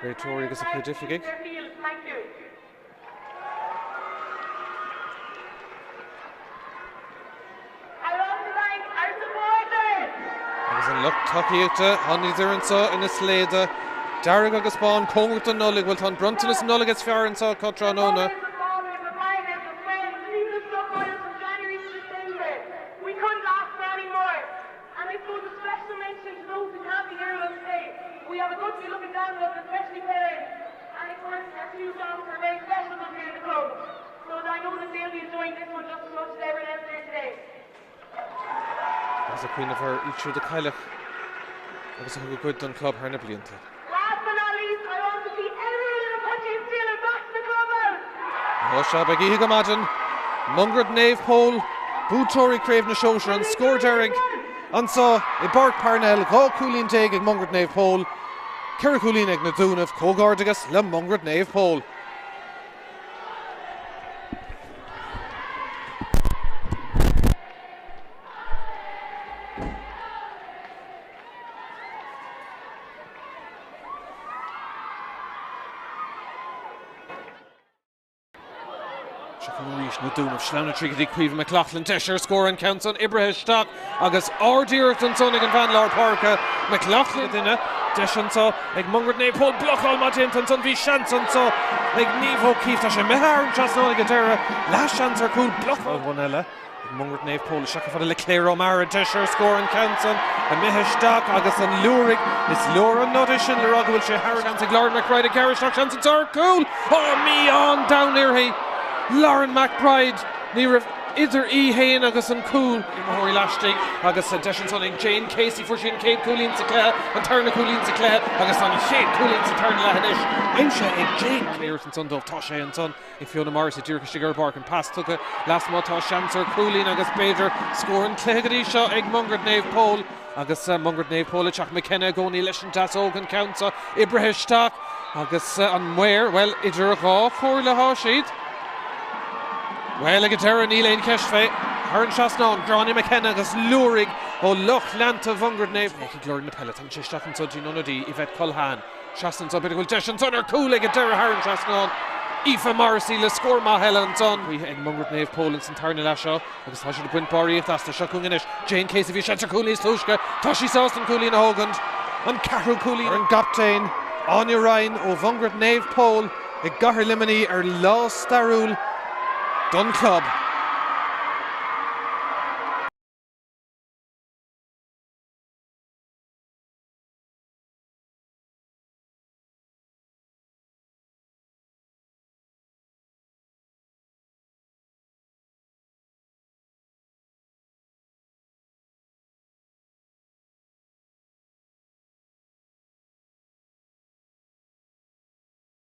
réiteoirí agus a gcuid oifigigh. Agus an lucht tacaíochta, thánadar anseo ina slaoda, dearg agus bán, cóngarach don Nollaig, bhuel tá an bronntanas Nollag is fearr anseo acu tráthnóna. Agus ag cuimhneamh ar iad siúd a cailleadh agus a thug a gcuid don chlub thar na blianta. Ó sea, beidh oíche go maidin. Mungairt Naomh Pól, buaiteoirí Craobh na Sóisear, an scór deiridh anseo i bPáirc Parnell, 12 cúilín ag Mungairt Naomh Pól, 4 chúilín ag na Dúnaibh. Comhghairdeas le Mungairt Naomh Pól. Seo chugainn arís na Dúnaibh. Sleamhnú tríd go dtí Caoimhe McLaughlin. Deis ar scór an ceann san oibrithe isteach agus ard-iarracht ansan ag an bhean lár páirce, McLaughlin. Duine. Deis anso ag Mungairt Naomh Pól. Blocáil maith déanta ansan. Bhí seans anso ag Niamh O'Keeffe. Tá sé imithe thar an trasnán ag an deireadh. Leathsheans ar chúl. Blocáil amháin eile. Ag Mungairt Naomh Pól isteach chomh fada le Claire O'Meara, deis ar scór an ceann san imithe isteach agus an liúraigh, is leor an nod é sin le rá go bhfuil sé thar seans ag Lauren McBride ag gearradh isteach seans anseo ar chúl! Ó, mí-ádh an domhain uirthi! Lauren McBride, ní raibh idir í fhéin agus an cúl. Imreoirí laistigh agus deis ansan ag Jane Casey, fuair sí an chéad cúilín sa chluiche, an tarna cúilín sa chluiche agus an chéad cúilín sa tarna leath anois aimsithe ag Jane. Iarracht ansan dóibh, tá sé ansan. Ag Fiona Morrissey díreach istigh ar an bpáirc, an pas tugtha lasmuigh, tá seans ar chúilín agus b'fhéidir scór an chluiche go dtí seo ag Mungairt Naomh Pól agus Mungairt Naomh Pól ag teacht McKenna i gcónaí leis an deasóg an ceann seo oibrithe isteach agus an maor, bhuel, idir dhá chomhairle atá siad. Bhuel, ag an deireadh níl aon cheist fé. Thar an trasnán, Gráinne McKenna agus liúraigh ó lucht leanta Mhungairt Naomh. Ag lorg na peile, tagann sé isteach anso dtí an ionadaí Yvette Culhane. Trasna anso, b'fhéidir go bhfuil deis ansan ar cúl ag an deireadh thar an trasnán. Aoife Morrissey le scór maith eile ansan. Buaite ag Mungairt Naomh Pól ins an tarna leath seo agus tá siad ag baint barraíocht astu. Seo chugainn anois Jane Casey, bhí seans ar cúl níos túisce. Tá sí sásta an cúilín a thógaint. An ceathrú cúilín ar an gcaptaen Áine Ryan ó Mhungairt Naomh Pól i gcathair Luimnigh ar lá stairiúil don chlub.